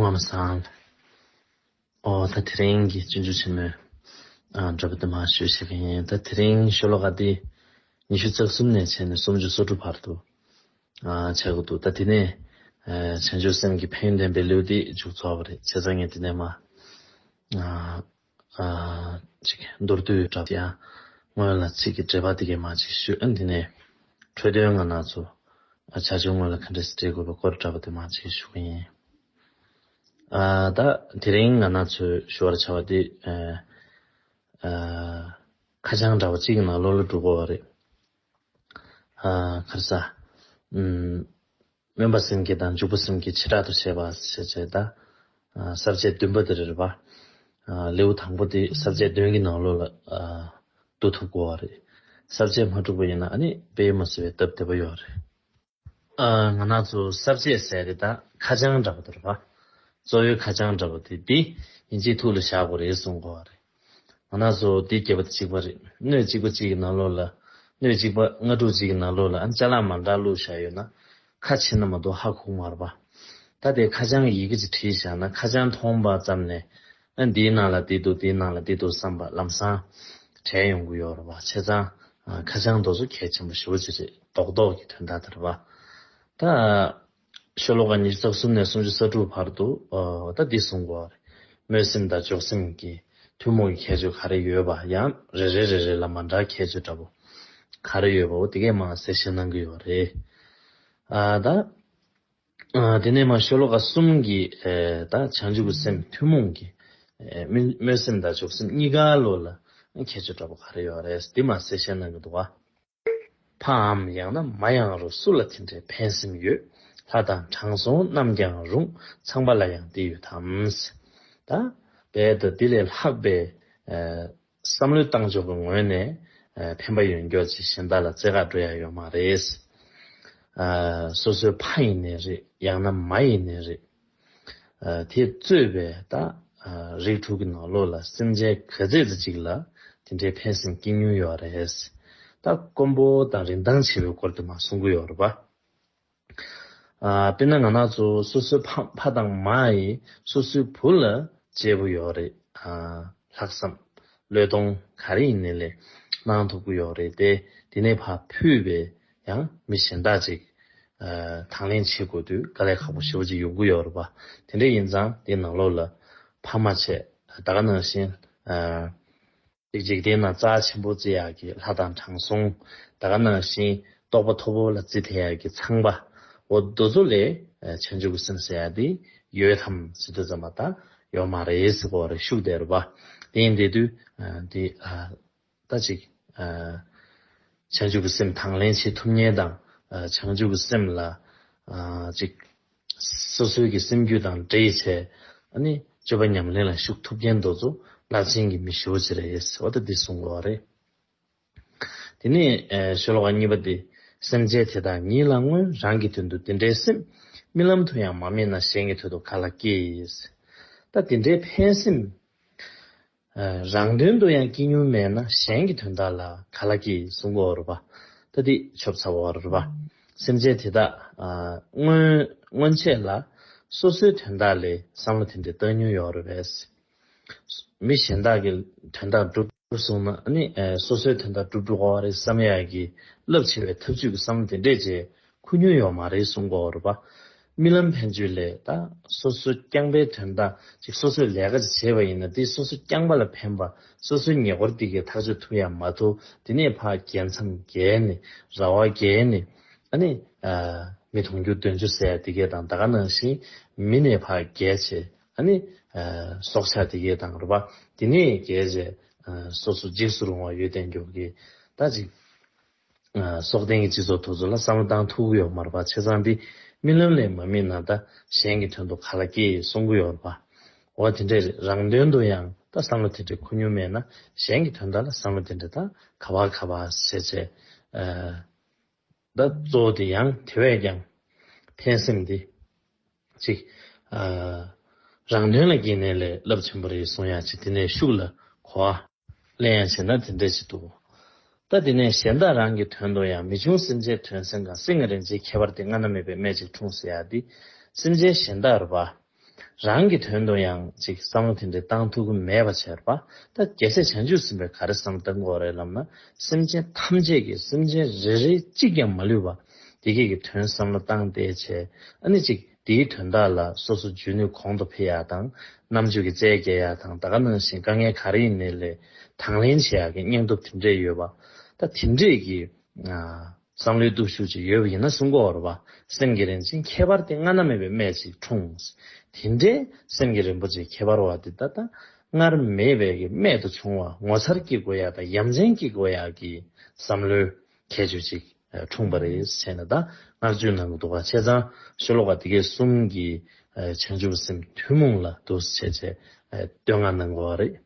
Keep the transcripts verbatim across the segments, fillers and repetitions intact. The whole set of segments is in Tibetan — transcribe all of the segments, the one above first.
ལྔ་པ་སང་། ཨོ་ད་དེ་རིང་གི་སྤྱོད་འཇུག་ཆེན་མོའི་ཨ་འདྲ་པོ་དེ་མར་ཞུ་བྱེད་ཀྱི་ཡིན། ད་དེ་རིང་ཤོ་ལོ་ཀ་འདི་ཉི་ཤུ་རྩ་གསུམ་ནས་བྱས་ནས་སུམ་ཅུ་སོ་དྲུག་བར་དུ་ཨ་བྱེད་དགོས་འདུག་ད་དེ་ནས་ཨ་བྱང་ཆུབ་སེམས་ཀྱི་ཕན་ཡོན་ལྡན་པའི་ལེའུ་འདི་མཇུག་རྫོགས་པ་རེད། བྱས་ཙང་ངས་དེ་ནས་མར་ཨ་ཨ་ཅིག་མདོར་བསྡུས་འདྲ་པོ་དེ་ཡང་སྔོན་ལ་ཚིག་གི་འགྲེལ་པ་དེ་གས་མར་ཅིག་ཞུ། ཨ་དེ་ནས་འཕྲོས་དོན་ང་རང་ཚོ་ཨ་བྱ་སྤྱོད་དངོས་ལ་ག་འདྲས་སེ་འབྲེལ་དགོས་པའི་སྐོར་འདྲ་པོ་དེ་མར་ཅིག་ཞུ་གི་ཡིན། ཨ་ད་དེ་རིང་ང་རང་ཚོས་ཞུ་བར་བྱ་བ་དེ་ཨ་ཨ་ཁ་བྱང་འདྲ་པོ་གཅིག་གི་ནང་ལོགས་ལ་འགྲོ་དགོས་པ་རེད། ཨ་ག་རེ་ཟ། ཨུམ། སྨོན་པ་སེམས་བསྐྱེད་དང་འཇུག་པ་སེམས་བསྐྱེད་བྱེ་བྲག་ཏུ་བཤད་པ་ཞེས་བྱས། ད་ཨ་ས་བཅད་བདུན་པ་དེ་རེད་པ། ཨ་ལེའུ་དང་པོ་དེ་ས་བཅད་བདུན་གྱི་ནང་ལོགས་ལ་ཨ་བསྡུ་ཐུབ་དགོས་པ་རེད། ས་བཅད་མ་འགྲུབ་པ་ཡིན་ན་ཨ་ནི་དཔེ་མ་སྲིད་པའི་སྟབས་བདེ་པོ་ཡོད་རེད། ཨ་ང་རང་ཚོ་ས་བཅད་ཟེར་དེ་ད་ཁ་བྱང་འདྲ་པོ་དེ་རེད་པ། གཙོ་བོའི་ཁ་བྱང་འདྲ་པོ་དེ་འདི་ཡིན་གཅིག་ཐུགས་ལ་བཞག་དགོས་རེད་གསུང་གི་ཡོད་རེད། ང་རང་ཚོ་འདི་རྒྱས་པ་དེ་གཅིག་པ་རེད། སྣོད་གཅིག་པ་གཅིག་གི་ནང་ལོགས་ལ། སྣོད་གཅིག་པ་ལྔ་དྲུག་གཅིག་གི་ནང་ལོགས་ལ་ཨ་ཅ་ལག་མ་འདྲ་བླུགས་བཞག་ཡོད་ན་ཁ་ཕྱེ་ན་མ་གཏོགས་ཧ་གོ་གི་མ་རེད་པ། ད་དེ་ཁ་བྱང་གི་ཡི་གེ་ཅིག་བྲིས་བཞག་ན་ཁ་བྱང་མཐོང་པ་ཙམ་ནས་ཨ་འདིའི་ནང་ལ་འདི་འདུག་འདིའི་ནང་ལ་འདི་འདུག་བསམ་པ་ལམ་སང་དྲན་ཡོང་གི་ཡོད་རེད་པ། བྱས་ཙང་ཨ་ཁ་བྱང་དེ་ཚོ་གལ་ཆེན་པོ་ཞེ་པོ་ཅིག་རེད། རྡོག་རྡོག་གི་དོན་དག་དེ་རེད་པ། ད་ཤོ་ལོ་ཀ་ཉི་ཤུ་རྩ་གསུམ་ནས་སུམ་ཅུ་རྩ་དྲུག་བར་དུ་ཨོ་ད་འདི་གསུང་གི་ཡོད་རེད། སྨོན་སེམས་དང་འཇུག་སེམས་ཀྱི་ཐུན་མོང་གི་ཁྱད་ཆོས་ག་རེ་ཡོད་པ། ཡང་རེ་རེ་རེ་རེ་ལ་མ་འདྲ་ཁྱད་ཆོས་འདྲ་པོ་ག་རེ་ཡོད་པ། འོ་དེ་གས་མར་གསལ་བཤད་གནང་གི་ཡོད་རེད། ཨ་ད་ཨ་དེ་ནས་མར་ཤོ་ལོ་ཀ་གསུམ་གྱི་ཨེ་ད་བྱང་ཆུབ་ཀྱི་སེམས་ཐུན་མོང་གི་ཨེ་སྨོན་སྨོན་སེམས་དང་འཇུག་སེམས་གཉིས་ཀ་ལོ་ལ་ཁྱད་ཆོས་འདྲ་པོ་ག་རེ་ཡོད་རེད། འདི་མར་གསལ་བཤད་གནང་གི་འདུག་བ། ཕའམ་ཡང་ན་མ་ཡང་རུང་སུ་ལ་དེ་འདྲའི་ཕན་སེམས་ཡོད། ལྷ་དང་དྲང་སྲོང་རྣམས་ཀྱང་རུང་། ཚངས་པ་ལ་ཡང་འདི་ཡོད་དམ། ད་རྦད་དེ་འདི་ལས་ལྷག་པའི་ཨ་བསམ་བློ་བཏང་ཕྱོགས་ཀྱི་ངོས་ནས་ཨ་ཕན་པ་ཡོད་མཁན་ཅིག་གཞན་དག་ལ་བརྩེ་ག་འགྲོ་ཡ་ཡོད་མ་རེད། ཨ་སོ་སོའི་ཕ་ཡིན་ནའི་རེད། ཡང་ན་མ་ཡིན་ནའི་རེད། ཨ་དེས་གཙོས་པའི་ད་ཨ་རིགས་དྲུག་གི་ནང་ལོགས་ལ་སེམས་ཅན་ག་ཚད་ཙམ་ཅིག་ལ་དེ་འདྲའི་ཕན་སེམས་སྐྱེ་མྱོང་ཡོད་རེད། ད་དཀོན་པོ་དང་རིན་ཐང་ཆེ་བའི་སྐོར་དེ་མར་གསུང་གི་ཡོད་རེད་པ། ཨ་དཔེར་ན་ང་རང་ཚོ་སོ་སོའི་ཕ་ཕ་དང་མ་ཡིས་སོ་སོའི་བུ་ལ་གཅེས་པོ་ཡོད་རེད། ཨ་ལྷག་བསམ་བློས་གཏོང་ག་རེ་ཡིན་ནའི་ལས་གནང་ཐུབ་ཀྱི་ཡོད་རེད་དེ། དེ་ནས་ཕར་ཕུད་པའི་ཡང་མི་གཞན་དག་ཅིག་ཨ་དང་ལེན་བྱེད་དགོས་དུས་དཀའ་ལས་ཁག་པོ་ཞེ་པོ་ཅིག་ཡོང་གི་ཡོད་རེད་པ། དེ་འདྲ་ཡིན་ཙང་དེའི་ནང་ལོགས་ལ་ཕ་མ་བྱས་ད་ག་ནང་བཞིན་ཨ་ཅིག་འཇིག་རྟེན་ན་རྩ་ཆེན་པོ་བརྩི་ཡག་གི་ལྷ་དང་དྲང་སྲོང་། ད་ག་ནང་བཞིན་རྟོགས་པ་མཐོ་པོ་ལ་བརྩི་ཐེ་ཡག་གི་ཚངས་པ། འོ་དེ་ཚོ་ལས་ཨ་བྱང་ཆུབ་ཀྱི་སེམས་ཟེར་ཡག་དེ་ཡོད་དམ་ཟེར་དུས་ཙམ་པ་ད་ཡོད་མ་རེད་ཟེར་གོ་རེད། ཤུགས་ལྡན་རེད་པ། དེ་ཡིན་དེ་དུས་ཨ་དེ་ཨ་ད་ཅིག་ཨ་བྱང་ཆུབ་ཀྱི་སེམས་དང་ལེན་བྱེད་ཐུབ་མཁན་དང་ཨ་བྱང་ཆུབ་ཀྱི་སེམས་ལ་ཨ་ཅིག་སོ་སོའི་གི་སེམས་རྒྱུད་དང་འདྲེས་བྱས་ཨ་ནི་སྤྱོད་པ་ཉམས་ལེན་ལ་ཞུགས་ཐུབ་མཁན་དེ་ཚོ་རླབས་ཆེན་གྱི་མི་ཞེ་པོ་ཅིག་རེད་ཟེར་བ་ད་འདི་གསུང་གི་ཡོད་རེད། དེ་ནས་ཨ་ཤོ་ལོ་ཀ་གཉིས་པ་དེ། སེམས་ཅན་དེ་དག་ཉིད་ལ་མངོན། རང་གི་དོན་དུ་འདི་འདྲའི་སེམས། རྨི་ལམ་དུ་ཡང་མ་རྨིས་ན། གཞན་གྱི་དོན་དུ་ག་ལ་སྐྱེ། ད་འདི་འདྲའི་ཕན་སེམས་ཨ་རང་དོན་དུ་ཡང་སྐྱེ་མྱོང་མེད་ན་གཞན་གྱི་དོན་དག་ལ་ག་ལ་སྐྱེ་གསུང་གི་ཡོད་རེད་པ། ད་འདི་ཆོབ་ཚ་བོ་རེད་པ། སེམས་ཅན་དེ་དག་ཨ་སྔོན་སྔོན་ཆད་ལ་སོ་སོའི་དོན་དག་ལས་བསམ་བློ་དེ་འདྲ་བཏང་མྱོང་ཡོད་རེད་པས། མི་གཞན་དག་གི་དོན་དག་སྒྲུབ་སོང་ན་ཨ་ནི་ཨ་སོ་སོའི་དོན་དག་སྒྲུབ་འགྲོ་གི་རེད་བསམ་ཡག་གི་རླབས་ཆེ་བའི་ཐབས་ཇུས་ཀྱི་བསམ་བློ་དེ་འདྲས་ཅིག་འཁོར་མྱོང་ཡོད་མ་རེད་གསུང་གི་ཡོད་རེད་པ། རྨི་ལམ་ཕན་ཚུན་ལས་ད་སོ་སོ་རྐྱང་པའི་དོན་དག་ཅིག་སོ་སོས་ལས་ཀ་ཅིག་བྱས་པ་ཡིན་ན་དེ་སོ་སོ་རྐྱང་པ་ལ་ཕན་པ། སོ་སོའི་ཉེ་འཁོར་དེ་གས་ཐག་གཅོད་ཐུབ་ཡ་མ་ཐུབ། དེ་ནས་ཕར་རྒྱལ་མཚམས་བརྒལ་ནས་ར་བ་བརྒལ་ནས་ཨ་ནི་ཨ་མི་དུང་ཕྱུར་བདུན་ཅུ་ཟེར་ཡ་དེ་གས་དང་ད་ག་ནང་བཞིན་མི་ནས་ཕར་བརྒལ་བྱས་ཨ་ནི་ཨ་སྲོག་ཆགས་དེ་གས་དང་རེད་པ། དེ་ནས་བརྒལ་བྱས་ཨ་སོ་སོ་འཇིགས་སུ་རུང་བ་ཡོད་བསྡད་མགྱོགས་ཀྱི་ད་ཅིག་ཨ་སྲོག་ལྡན་གྱི་སྤྱི་ཚོགས་དེ་ཚོ་ལ་བསམ་བློ་བཏང་ཐུབ་ཀྱི་ཡོད་མ་རེད་པ། བྱས་ཙང་འདི་རྨི་ལམ་ལས་མ་རྨིས་ན་ད་གཞན་གྱི་དོན་དུ་ག་ལ་སྐྱེ་གསུང་གི་ཡོད་རེད་པ། འོ་དེ་འདྲས་རེད། རང་དོན་དུ་ཡང་ད་བསམ་བློ་དེ་འདྲས་འཁོར་མྱོང་མེད་ན་གཞན་གྱི་དོན་དག་ལ་བསམ་བློ་དེ་འདྲས་ད་ག་བ་ག་བ་བྱས་བྱས་ཨ་ད་གཙོ་བོ་དེ་ཡང་དེ་བས་ཀྱང་ཕན་སེམས་འདི་ཅིག་ཨ་རང་དོན་ལ་སྐྱེས་ནས་ལས་རླབས་ཆེན་པོ་རེད་གསུང་ཡ་ཅིག་དེ་ནས་ཤུགས་ལ་གོ་བ། གླེང་ཡང་བྱས་ན་དེ་འདྲ་ཞིག་འདུག་ད་དེ་ནས་གཞན་དག་རང་གི་དོན་དུ་ཡང་། མི་འབྱུང་སེམས་ཅན་དོན་སེམས་གང་། སེང་ངེ་རིན་ཆེན་ཁྱད་པར་ཏེ། སྔ་ན་མེད་པའི་སྨན་གཅིག་འཁྲུངས་ཟེར་ཡ་འདི། སེམས་ཅན་གཞན་དག་རེད་པ། རང་གི་དོན་དུ་ཡང་ཅིག་བསམ་བློ་དེ་འདྲའི་བཏང་ཐུབ་ཀྱི་མེད་པ་བྱས་པ། ད་རྒྱལ་སྲས་བྱང་ཆུབ་སེམས་དཔས་ག་རེ་བསམ་བཏང་དགོས་རེད་ལབ་ན། སེམས་ཅན་ཐམས་ཅད་ཀྱི་སེམས་ཅན་རེ་རེ་གཅིག་ཀྱང་མ་ལུས་པ་དེ་གས་ཀྱི་དོན་བསམ་བློ་བཏང་བལྟས་བྱས། ཨ་ནི་ཅིག་དེའི་དོན་དག་ལ་སོ་སོ་འཇོན་ནུས་གོང་དུ་འཕེལ་ཡག་དང་། རྣམ་དཔྱོད་ཀྱི་རྩལ་རྒྱས་ཡག་དང་། ད་ག་ནང་བཞིན་དཀའ་ངལ་ག་རེ་ཡིན་ནའི་ལས་དང་ལེན་བྱེད་ཡག་གི་སྙིང་སྟོབས་དེ་འདྲས་ཡོད་པ། ད་དེ་འདྲས་ཀྱི་ཨ་བསམ་བློའི་སྟོབས་ཤུགས་ཅིག་ཡོད་པ་ཡིན་ན་གསུང་གི་ཡོད་རེད་པ། སེམས་ཀྱི་རིན་ཆེན་ཁྱད་པར་དེ་སྔ་ན་མེད་པའི་རྨད་ཅིག་འཁྲུངས། དེ་འདྲའི་སེམས་ཀྱི་རིན་པོ་ཆེ་ཁྱད་པར་བ་དེ་ད་ལྟ་སྔར་མེད་པའི་གི་རྨད་དུ་བྱུང་བ། ངོ་མཚར་སྐྱེ་དགོས་ཡག་དང་ཡ་མཚན་སྐྱེ་དགོས་ཡག་གི་བསམ་བློའི་ཁྱད་ཆོས་ཅིག་འཁྲུངས་པ་རེད་ཟེར་ནས་ད་བསྔགས་བརྗོད་གནང་གི་འདུག་ག་བྱས་ཙང་ཤོ་ལོ་ཀ་དེ་གའི་གསུམ་གྱི་བྱང་ཆུབ་སེམས་ཐུན་མོང་ལ་འདུག་སེ་བྱས་བྱས་བསྟོད་བསྔགས་གནང་དགོས་པ་རེད།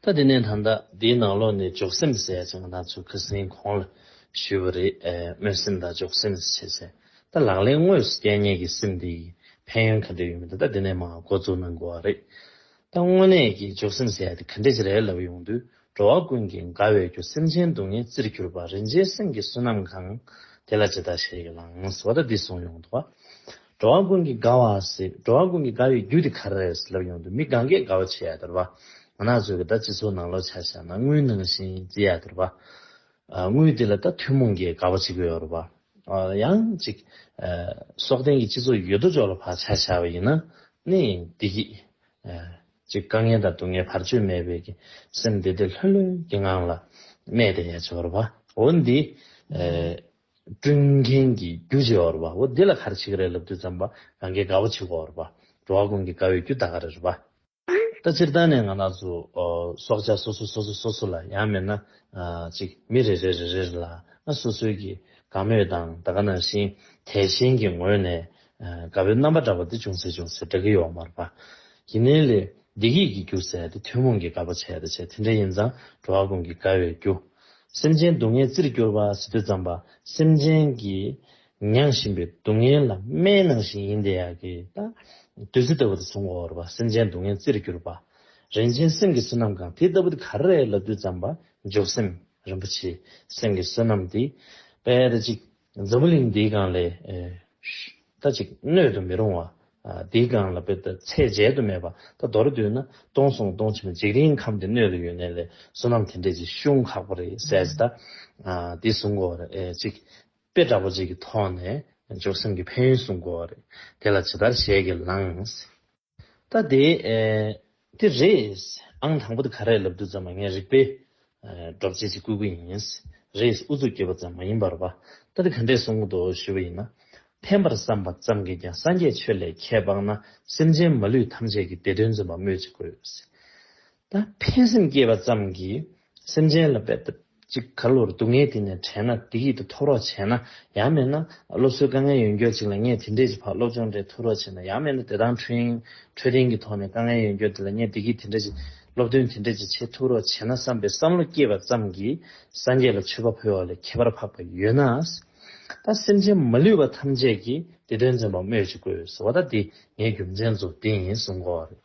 ད་དེ་ནས་ད་ལྟ་འདིའི་ནང་ལོགས་ནས་འཇོག་སེམས་ཟེར་ཡ་ཅིག་ང་རང་ཚོ་ཁ་སང་གོང་ལ་ཞུས་པ་རེད། ཨེ་སྨོན་སེམས་དང་འཇོག་སེམས་ཟེར་བྱས། ད་ལག་ལེན་དངོས་སུ་བསྟན་མཁན་གྱི་སེམས་འདི་ཡི་ཕན་ཡོན་ག་འདྲ་ཡོད་མེད་ད་ལྟ་འདི་ནས་མར་འགོ་འཛུགས་གནང་དགོས་པ་རེད། ད་དངོས་གནས་ཀྱི་འཇོག་སེམས་ཟེར་ཡ་དེ་ག་འདྲ་ཅིག་རེད་ལབ་ཡོང་དུས། འགྲོ་བ་ཀུན་གྱི་དགའ་བའི་རྒྱུ། སེམས་ཅན་སྡུག་བསྔལ་རྩིར་གྱུར་པ། རིན་ཆེན་སེམས་ཀྱི་བསོད་ནམས་གང་། དེ་ལ་ཇི་ལྟར་ཞེས་བགྱི་བླང་། ཟེར་བ་ད་འདི་གསུངས་ཡོང་འདུག་ག་འགྲོ་བ་ཀུན་གྱི་དགའ་བ་ཟེར། འགྲོ་བ་ཀུན་གྱི་དགའ་བའི་རྒྱུ་དེ་ག་རེ་རེད་ལབ་ཡོང་དུས། མི་གང་གས་དགའ་བ་བྱེད་ཡ་དེ་རེད་པ། ང་རང་ཚོའི་གི་ད་སྤྱི་ཚོགས་ནང་ལོགས་ཆ་བཞག་ན་དངུལ་ནང་བཞིན་བརྩི་ཡ་དེ་རེད་པ། ཨ་དངུལ་དེ་ལ་ད་ཐུན་མོང་གི་དགའ་བ་བྱེད་ཀྱི་ཡོད་རེད་པ། ཨ་ཡང་ཅིག་ཨ་སྲོག་ལྡན་གྱི་སྤྱི་ཚོགས་ཡོད་དོ་ཅོག་ལ་ཕར་ཆ་བཞག་པ་ཡིན་ན་ནི་བདེ་སྐྱིད། ཨ་ཅིག་དཀའ་ངལ་དང་སྡུག་བསྔལ་བར་ཆད་མེད་པའི་གི་སེམས་བདེ་བདེ་ལྷོད་ལྷོད་ཀྱི་ངང་ལ་གནས་བསྡད་ཡ་ཅིག་ཡོད་རེད་པ། འོ་འདི་ཨ་བསྐྲུན་མཁན་གྱི་རྒྱུ་ཅིག་ཡོད་རེད་པ། འོ་འདི་ལ་ག་རེ་བྱེད་ཀྱི་རེད་ལབ་དུས་ཙམ་པ་གང་གའི་དགའ་བ་བྱེད་དགོས་རེད་པ། འགྲོ་བ་ཀུན་གྱི་དགའ་བའི་རྒྱུ་ད་ག་རེ་རེད་པ། ད་སྤྱིར་བཏང་ནས་ང་རང་ཚོ་ཨོ་སྲོག་ཆགས་སོ་སོ་སོ་སོ་སོ་སོ་ལ་ཡང་མིན་ན་ཨ་ཅིག་མི་རེ་རེ་རེ་རེ་ལ་ཨ་སོ་སོའི་གི་དགའ་མོས་དང་ད་ག་ནང་བཞིན་དད་ཞེན་གྱི་ངོས་ནས་ཨ་དགའ་བའི་རྣམ་པ་འདྲ་པོ་དེ་ཅུང་ཟད་ཅུང་ཟད་འདྲ་གི་ཡོད་མ་རེད་པ། ཡིན་ནའི་ལས་བདེ་སྐྱིད་ཀྱི་རྒྱུ་ཟེར་ཡ་དེ་ཐུན་མོང་གི་དགའ་པོ་བྱས་ཏེ་བྱས། དེ་འདྲ་ཡིན་ཙང་འགྲོ་བ་ཀུན་གྱི་དགའ་བའི་རྒྱུ། སེམས་ཅན་སྡུག་བསྔལ་རྩིར་གྱུར་པ་ཟེར་དུས་ཙམ་པ་སེམས་ཅན་གྱི་མྱང་བཞིན་པའི་སྡུག་བསྔལ་ལ་སྨན་ནང་བཞིན་ཡིན་བསྡད་ཡག་གི་ད་བདུད་རྩི་ལྟ་བུ་དེ་གསུང་གི་ཡོད་རེད་པ། སེམས་ཅན་སྡུག་བསྔལ་རྩིར་གྱུར་པ། རིན་ཆེན་སེམས་ཀྱི་བསོད་ནམས་གང་། དེ་ལྟ་བུ་དེ་ག་རེ་རེད་ལབ་དུས་ཙམ་པ་འཇོག་སེམས་རིན་པོ་ཆེ་སེམས་ཀྱི་བསོད་ནམས་དེ་དཔེ་ད་ཅིག་འཛམ་བུ་གླིང་འདིའི་སྒང་ལ་ཨེ་ད་ཅིག་སྣོད་དུ་མི་རུང་བ་ཨ་འདིའི་སྒང་ལ་དཔེ་ད་ཚད་འཇལ་དུ་མེད་པ། ད་མདོར་བསྡུས་ན་སྟོང་གསུམ་སྟོང་ཆེན་པོ་འཇིག་རྟེན་ཁམས་འདི་སྣོད་ལ་ཡོད་ནའི་ལས་བསོད་ནམས་དེ་འདྲས་ཅིག་ཤོང་ཁག་པོ་རེད་ཟེར་ཅིག་ད་ཨ་འདི་གསུང་གི་ཡོད་རེད། ཨེ་ཅིག་དཔེ་འདྲ་པོ་ཅིག་གི་ཐོག་ནས་འཇོག་སེམས་ཀྱི་ཕན་ཡོན་གསུང་གི་ཡོད་རེད། དེ་ལ་ཇི་ལྟར་ཞེས་བགྱི་བླང་། ད་དེ་ཨེ་དེ་རེད། ཨང་དང་པོ་དེ་ག་རེ་ལབ་དུས་ཙམ་པ་ངས་རིག་པའི་ཨེ་སྒྲོམ་གཞི་ཅིག་བསྐུལ་གྱི་ཡིན། རེད། ཨུ་ཚུགས་སྐྱེས་པ་ཙམ་མ་ཡིན་པར་པ། ད་དེ་ག་འདྲས་གསུང་གི་འདུག་ཞུས་པ་ཡིན་ན། ཕན་པར་བསམ་པ་ཙམ་གྱིས་ཀྱང་། སངས་རྒྱས་ཆོས་ལས་ཁྱད་འཕགས་ན། སེམས་ཅན་མ་ལུས་ཐམས་ཅད་ཀྱི། བདེ་དོན་འཛིན་པ་སྨོས་ཅི་དགོས། ད་ཕན་སེམས་སྐྱེས་པ་ཙམ་གྱིས་སེམས་ཅན་ལ་དཔེ་ཅིག་ག་ལོར་སྡུག་བསྔལ་དེ་ནས་བྲལ་ན། བདེ་སྐྱིད་དེ་ཐོབ་རོགས་བྱས་ན། ཡང་མིན་ན་སློབ་གསོའི་དཀའ་ངལ་ཡོད་མཁན་ཅིག་ལ་ངས་དེ་འདྲས་ཅིག་ཕར་སློབ་སྦྱོང་འདྲས་ཐུབ་རོགས་བྱས་ན། ཡང་མིན་ན་བདེ་ཐང་འཕྲོད་ཡིན་འཕྲོད་བསྟེན་གྱི་ཐོག་ནས་དཀའ་ངལ་ཡོད་མཁན་དེ་ལ་ངས་བདེ་སྐྱིད་དེ་འདྲས་ཅིག་སློབ་སྟོན་དེ་འདྲས་ཅིག་བྱེད་ཐུབ་རོགས་བྱས་ན་བསམ་པའི་བསམ་བློ་སྐྱེས་པ་ཙམ་གྱིས་སངས་རྒྱས་ལ་མཆོད་པ་ཕུལ་བ་ལས་ཁྱད་པར་འཕགས་པ་ཡོད་ན། ད་སེམས་ཅན་མ་ལུས་པ་ཐམས་ཅད་ཀྱི་བདེ་དོན་འཛིན་པ་སྨོས་ཅི་དགོས་ཟེར་བ། ད་འདི་ངའི་རྒྱུ་མཚན་ཚོ་འདི་ཡིན་གསུང་གི་ཡོད་རེད།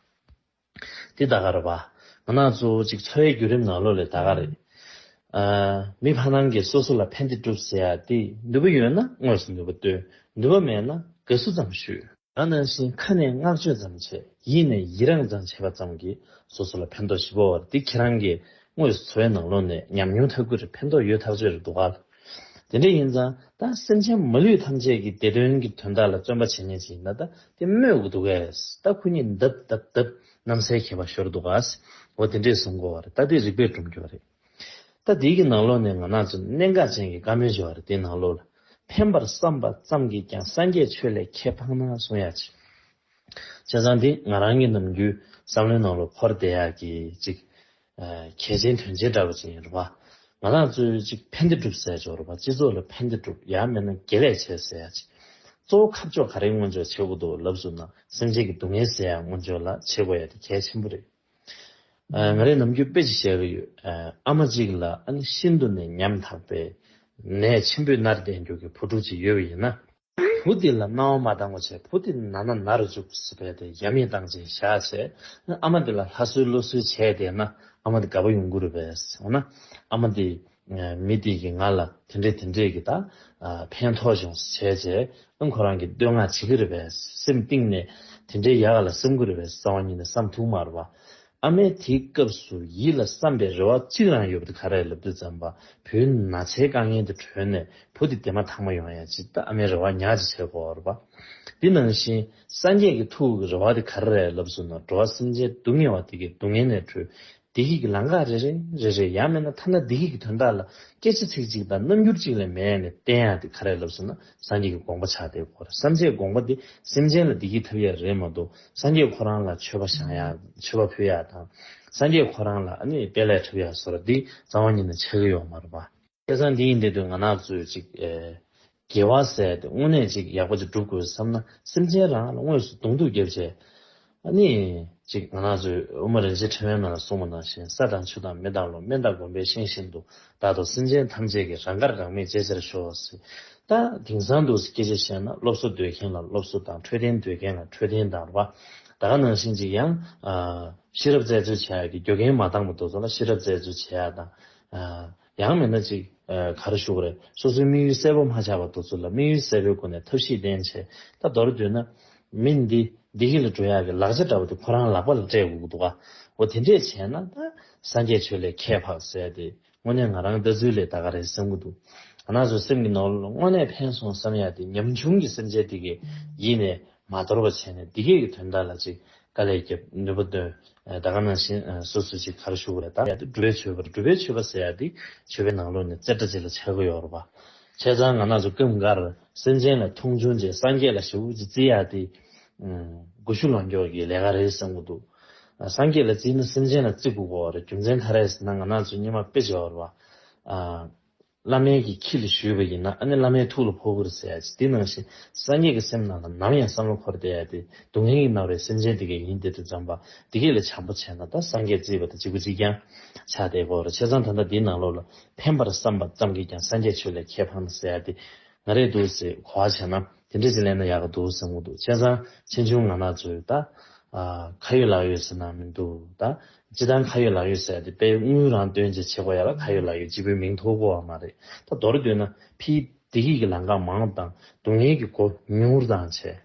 འདི་ད་ག་རེད་པ། ང་རང་ཚོ་ཅིག་འཚོ་བའི་བརྒྱུད་རིམ་ནང་ལོགས་ལ་ད་ག་རེད། ཨ་མི་ཕ་ནང་གིས་སོ་སོ་ལ་ཕན་བདེ་སྒྲུབ་ཟེར་ཡ་དེ་ནུས་པ་ཡོད་ན་དངོས་སུ་ནུས་པ་སྟོན། ནུས་པ་མེད་ན་དགའ་བསུ་ཙམ་ཞུས། ད་ནང་བཞིན་ཁ་ནས་བསྔགས་བརྗོད་ཙམ་བྱས། ཡིད་ནས་ཡི་རངས་ཙམ་བྱས་པ་ཙམ་གྱིས་སོ་སོ་ལ་ཕན་ཐོགས་ཞེ་པོ་ཡོད་རེད། འདི་ཁྱེད་རང་གིས་དངོས་སུ་འཚོ་བའི་ནང་ལོགས་ནས་ཉམས་མྱོང་ཐག་གིས་རེད། ཕན་ཐོགས་ཡོད་ཐག་ཆོད་རེད་འདུག་ག་དེ་འདྲ་ཡིན་ཙང་ད་སེམས་ཅན་མ་ལུས་ཐམས་ཅད་ཀྱི་བདེ་དོན་གྱི་དོན་དག་ལ་བརྩོན་པ་བྱེད་མཁན་ཞིག་ཡིན་ན། ད་དེ་སྨོས་དགོས་འདུག་གས། ད་ཁོ་གཉིས་འདབ་འདབ་འདབ་གནམ་སའི་ཁྱད་པར་ཤོར་འདུག་གས། འོ་དེ་འདྲས་གསུང་གི་ཡོད་རེད། ད་དེ་རིགས་པས་སྒྲུབ་རྒྱུ་རེད། ད་དེའི་གི་ནང་ལོགས་ནས་ང་རང་ཚོ་གནད་འགག་ཅན་གྱི་བཀའ་མོལ་ཅིག་ཡོད་རེད། དེའི་ནང་ལོགས་ལ། ཕན་པར་བསམ་པ་ཙམ་གྱིས་ཀྱང་། སངས་རྒྱས་ཆོས་ལས་ཁྱད་འཕགས་ན་གསུང་ཡ་ཅིག་བྱས་ཙང་འདི་ང་རང་གི་ནམ་རྒྱུན་བསམ་བློའི་ནང་ལ་འཁོར་བསྡད་ཡག་གི་ཅིག་ཨ་གལ་ཆེན་དོན་ཆེན་འདྲ་པོ་ཅིག་ཡིན་རེད་པ། ང་རང་ཚོས་ཅིག་ཕན་བདེ་སྒྲུབ་ཟེར་ཡ་ཅིག་ཡོད་རེད་པ། སྤྱི་ཚོགས་ལ་ཕན་བདེ་སྒྲུབ། ཡང་མིན་ན་དགེ་ལེགས་བྱེད་ཟེར་ཡ་ཅིག་གཙོ་བོ་ཁ་ཕྱོགས་ག་རེ་སྔོན་འཇོག་བྱེད་དགོས་འདུག་ལབ་སོང་ན། སེམས་ཅན་གྱི་སྡུག་བསྔལ་སེལ་ཡ་སྔོན་འཇོག་ལ་བྱེད་དགོས་ཡ་དེ་གལ་ཆེན་པོ་རེད། ཨ་ང་རས་ནམ་རྒྱུན་དཔེ་ཅིག་བཤད་ཀྱི་ཡོད། ཨ་ཨ་མ་གཅིག་ལ་ཨ་ནི་ཤིན་ཏུ་ནས་ཉམ་ཐག་པའི་ནད་ཆེན་པོས་མནར་བསྡད་རྒྱུ་གི་བུ་ཕྲུག་ཅིག་ཡོད་པ་ཡིན་ན། བུ་དེ་ལ་གནང་བ་མ་བཏང་བ་བྱས། བུ་དེ་ན་ན་ན་རུ་འཇུག་ཟེར་བས་དེ་ཡ་མེད་བཏང་བྱས་བཞག་བྱས། ཨ་མ་དེ་ལ་ལྷ་གསོལ་ཀླུ་གསོལ་བྱས་བསྡད་ན་ཨ་མ་དེ་དགའ་པོ་ཡོང་གི་རེད་པས། འོ་ན་ཨ་མ་དེ་མི་དེ་གིས་ང་ལ་དེ་འདྲས་དེ་འདྲས་ཀྱི་ད་ཨ་ཕན་ཐོགས་བྱུང་བྱས་བྱས། ཨ་ཁོ་རང་གིས་བསྟོད་བསྔགས་བྱེད་ཀྱི་རེད་པས། སེམས་གཏིང་ནས་ དེ་འདྲའི་ཡག་ལ་བསམ་གི་རེད་པས་རྩ་བ་ཉིད་ནས་བསམ་ཐུབ་མ་རེད་པ། ཨ་མས་དེའི་སྐབས་སུ་ཡིད་ལ་བསམ་པའི་རེ་བ་གཅིག་རང་ཡོད་པ་དེ་ག་རེ་ལབ་དུས་ཙམ་པ། བུའི་ན་ཚའི་དཀའ་ངལ་དེ་གྲོལ་ནས་བུ་དེ་འདས་མ་ཐག་མ་ཡོང་ཡ་ཅིག་ད་ཨ་མའི་རེ་བ་ཉག་ཅིག་བྱེད་དགོས་པ་རེད་པ། དེ་ནང་བཞིན་སངས་རྒྱས་ཀྱི་ཐུགས་ཀྱི་རེ་བ་དེ་ག་རེ་རེད་ལབ་སོང་ན། འགྲོ་བ་སེམས་ཅན་སྡུག་བསྔལ་བ་དེ་གའི་སྡུག་བསྔལ་ནས་གྲོལ། བདེ་སྐྱིད་ཀྱི་ལམ་ཁ་རེ་རེ་རེ་རེ་ཡང་མིན་ན་ཐ་ན་བདེ་སྐྱིད་ཀྱི་དོན་དག་ལ་སྐད་ཆ་ཚིག་གཅིག་དང་རྣམ་འགྱུར་གཅིག་ལས་མེད་ནས་བསྟན་ཡག་དེ་ག་རེ་ལབ་སོང་ན། སངས་རྒྱས་ཀྱི་དགོངས་པ་ཆགས་བསྡད་ཡོད་རེད། སངས་རྒྱས་དགོངས་པ་དེ་སེམས་ཅན་ལ་བདེ་སྐྱིད་ཐོབ་ཡག་རེད་མ་གཏོགས། སངས་རྒྱས་ཁོ་རང་ལ་མཆོད་པ་བཤམས་ཡག་མཆོད་པ་ཕུལ་ཡག་དང་། སངས་རྒྱས་ཁོ་རང་ལ་ཨ་ནི་དཔལ་ལས་འཁྲབ་ཡག་བཟོ་འདྲ་འདི་རྩ་བ་ཉིད་ནས་ཆགས་ཀྱི་ཡོད་མ་རེད་པ། བྱས་ཙང་འདི་ཡིན་དེ་དུས་ང་རང་ཚོས་ཅིག་ཨེ། དགེ་བ་ཟེར་དེ་དངོས་གནས་ཅིག་ཡག་པོ་ཅིག་སྒྲུབ་དགོས་བསམ་ན། སེམས་ཅན་རང་ལ་དངོས་སུ་གདོང་ཐུག་བརྒྱབ་བྱས། ཨ་ནི་ཅིག་ང་རང་ཚོའི་དབུ་མ་རིན་ཆེན་ཕྲེང་བའི་ནང་ལ་གསུངས་པ་ནང་བཞིན། ས་དང་ཆུ་དང་མེ་དང་རླུང་། སྨན་དང་སྒོམ་པའི་ཤིང་བཞིན་དུ། བདག་སོགས་སེམས་ཅན་ཐམས་ཅད་ཀྱི། རང་དགར་འགག་མེད་བྱེད་ཕྱིར་ཤོག་ཟེར། ད་དེང་སང་དུ་སྐད་ཆ་བཤད་ན། སློབ་གསོ་འདོད་མཁན་ལ་སློབ་གསོ་དང་། འཕྲོད་བསྟེན་འདོད་མཁན་ལ་འཕྲོད་བསྟེན་དང་རེད་པ། ད་ག་ནང་བཞིན་ཅིག་ཡང་ཨ་ཤེས་རབ་རྩད་གཅོད་བྱེད་ཡག་གི་རྒྱུ་རྐྱེན་མ་འདང་བ་དེ་ཚོ་ལ་ཤེས་རབ་རྩད་གཅོད་བྱེད་ཡག་དང་། ཨ་ཡང་མིན་ན་ཅིག་ཨ་ག་རེ་ཞུ་དགོས་རེད། སོ་སོའི་དམིགས་ཡུལ་གསལ་པོ་མ་ཆགས་པ་དེ་ཚོ་ལ་དམིགས་ཡུལ་གསལ་པོའི་སྒོ་ནས་ཐབས་ཤེས་བསྟེན་བྱས། ད་མདོར་བསྡུས་ན་མི་འདི་བདེ་སྐྱིད་ལ་འགྲོ་ཡག་གི་ལག་ཆ་འདྲ་བོ་དེ་ཁོ་རང་ལག་པ་ལ་སྤྲད་དགོས་ཀྱི་འདུག་ག། འོ་དེ་འདྲས་བྱས་ན་ད་སངས་རྒྱས་ཆོས་ལས་ཁྱད་འཕགས་ཟེར་དེ་དངོས་གནས་ང་རང་ལྟ་ཚུལ་ལས་ད་ག་རེད་བསམ་གྱི་འདུག། ང་རང་ཚོའི་སེམས་ཀྱི་ནང་ལ་དངོས་གནས་ཕན་སོང་བསམ་ཡག་དེ་ཉམ་ཆུང་གི་སེམས་ཅན་དེ་གའི་ཡིད་ནས་མ་དོར་བ་བྱས་ནས། བདེ་སྐྱིད་ཀྱི་དོན་དག་ལ་ཅིག་དཀའ་ལས་བརྒྱབ། ནུས་པ་བཏོན། ཨ་ད་ག་ནང་བཞིན་ཨ་སོ་སོས་ཅིག་ག་རེ་ཞུ་དགོས་རེད། ད་ཡ་དེ་སྒྲུབ་པའི་མཆོད་པ། སྒྲུབ་པའི་མཆོད་པ་ཟེར་ཡག་དེ་མཆོད་པའི་ནང་ལོགས་ནས་རྩེ་གྲ་ཅིག་ལ་ཆགས་ཀྱི་ཡོད་རེད་པ། བྱས་ཙང་ང་རང་ཚོ་སྐབས་འགར་སེམས་ཅན་ལ་མཐོང་ཆུང་བྱས། སངས་རྒྱས་ལ་ཞེ་པོ་ཅིག་བརྩི་ཡག་དེ་ཨ་སྒོ་ཕྱུགས་ལོངས་སྤྱོད་ཀྱི་ལས་ཀ་རེད་བསམ་གྱི་འདུག། ཨ་སངས་རྒྱས་ལ་བརྩིས་ན་སེམས་ཅན་ལ་བརྩི་དགོས་ཀྱི་ཡོད་རེད། རྒྱུ་མཚན་ག་རེ་ཟེར་ན། ང་རང་ཚོ་སྔོན་མ་དཔེ་ཅིག་ཡོད་རེད་པ། ཨ་བླ་མའི་གི་ཁྱི་ལ་ཞུས་པ་ཡིན་ན། ཨ་ནི་བླ་མའི་ཐུགས་ལ་ཕོག་གི་རེད་ཟེར་ཡག་ཅིག། དེ་ནང་བཞིན་སངས་རྒྱས་ཀྱི་སེམས་ནང་ལ་ནམ་ཡང་བསམ་བློ་འཁོར་བསྡད་ཡག་དེ་སྡུག་བསྔལ་གྱིས་མནར་བའི་སེམས་ཅན་དེ་གའི་ཡིན་དེ་དུས་ཙམ་པ། དེ་གའི་ལ་བྱམས་པོ་བྱས་ན་ད་སངས་རྒྱས་བརྩིས་པ་དང་གཅིག་པ་གཅིག་རྐྱང་ཆགས་བསྡད་ཀྱི་ཡོད་རེད། བྱས་ཙང་ད་ལྟ་འདིའི་ནང་ལོགས་ལ་ཕན་པར་བསམ་པ་ཙམ་གྱིས་ཀྱང་སངས་རྒྱས་ཆོས་ལས་ཁྱད་འཕགས་ན་ཟེར་ཡག་དེ་ང་རེད་འདུག་ཟེར། གོ་བ་བྱས་ན་དེ་འདྲ་ཅིག་ལེན་ན་ཡག་གི་འདུག་བསམ་གྱི་འདུག། བྱས་ཙང་ཆེ་ཆུང་ང་རང་ཚོས་ད་ཨ་ཁ་ཡོད་ལག་ཡོད་ཟེར་ན་མི་འདུག། ད་སྤྱིར་བཏང་ཁ་ཡོད་ལག་ཡོད་ཟེར་ཡག་དེ་དཔེ་དངུལ་རང་བཏོན་བྱས་བྱེད་དགོས་ཡག་ལ་ཁ་ཡོད་ལག་ཡོད་གཅིག་པུའི་མིང་ཐོགས་ཀྱི་ཡོད་མ་རེད། ད་མདོར་བསྡུས་ན་ཕྱིའི་བདེ་སྐྱིད་ཀྱི་ལམ་ཁ་མང་དང་སྡུག་བསྔལ་གྱི་སྒོ་ཉུང་རུ་བཏང་བྱས།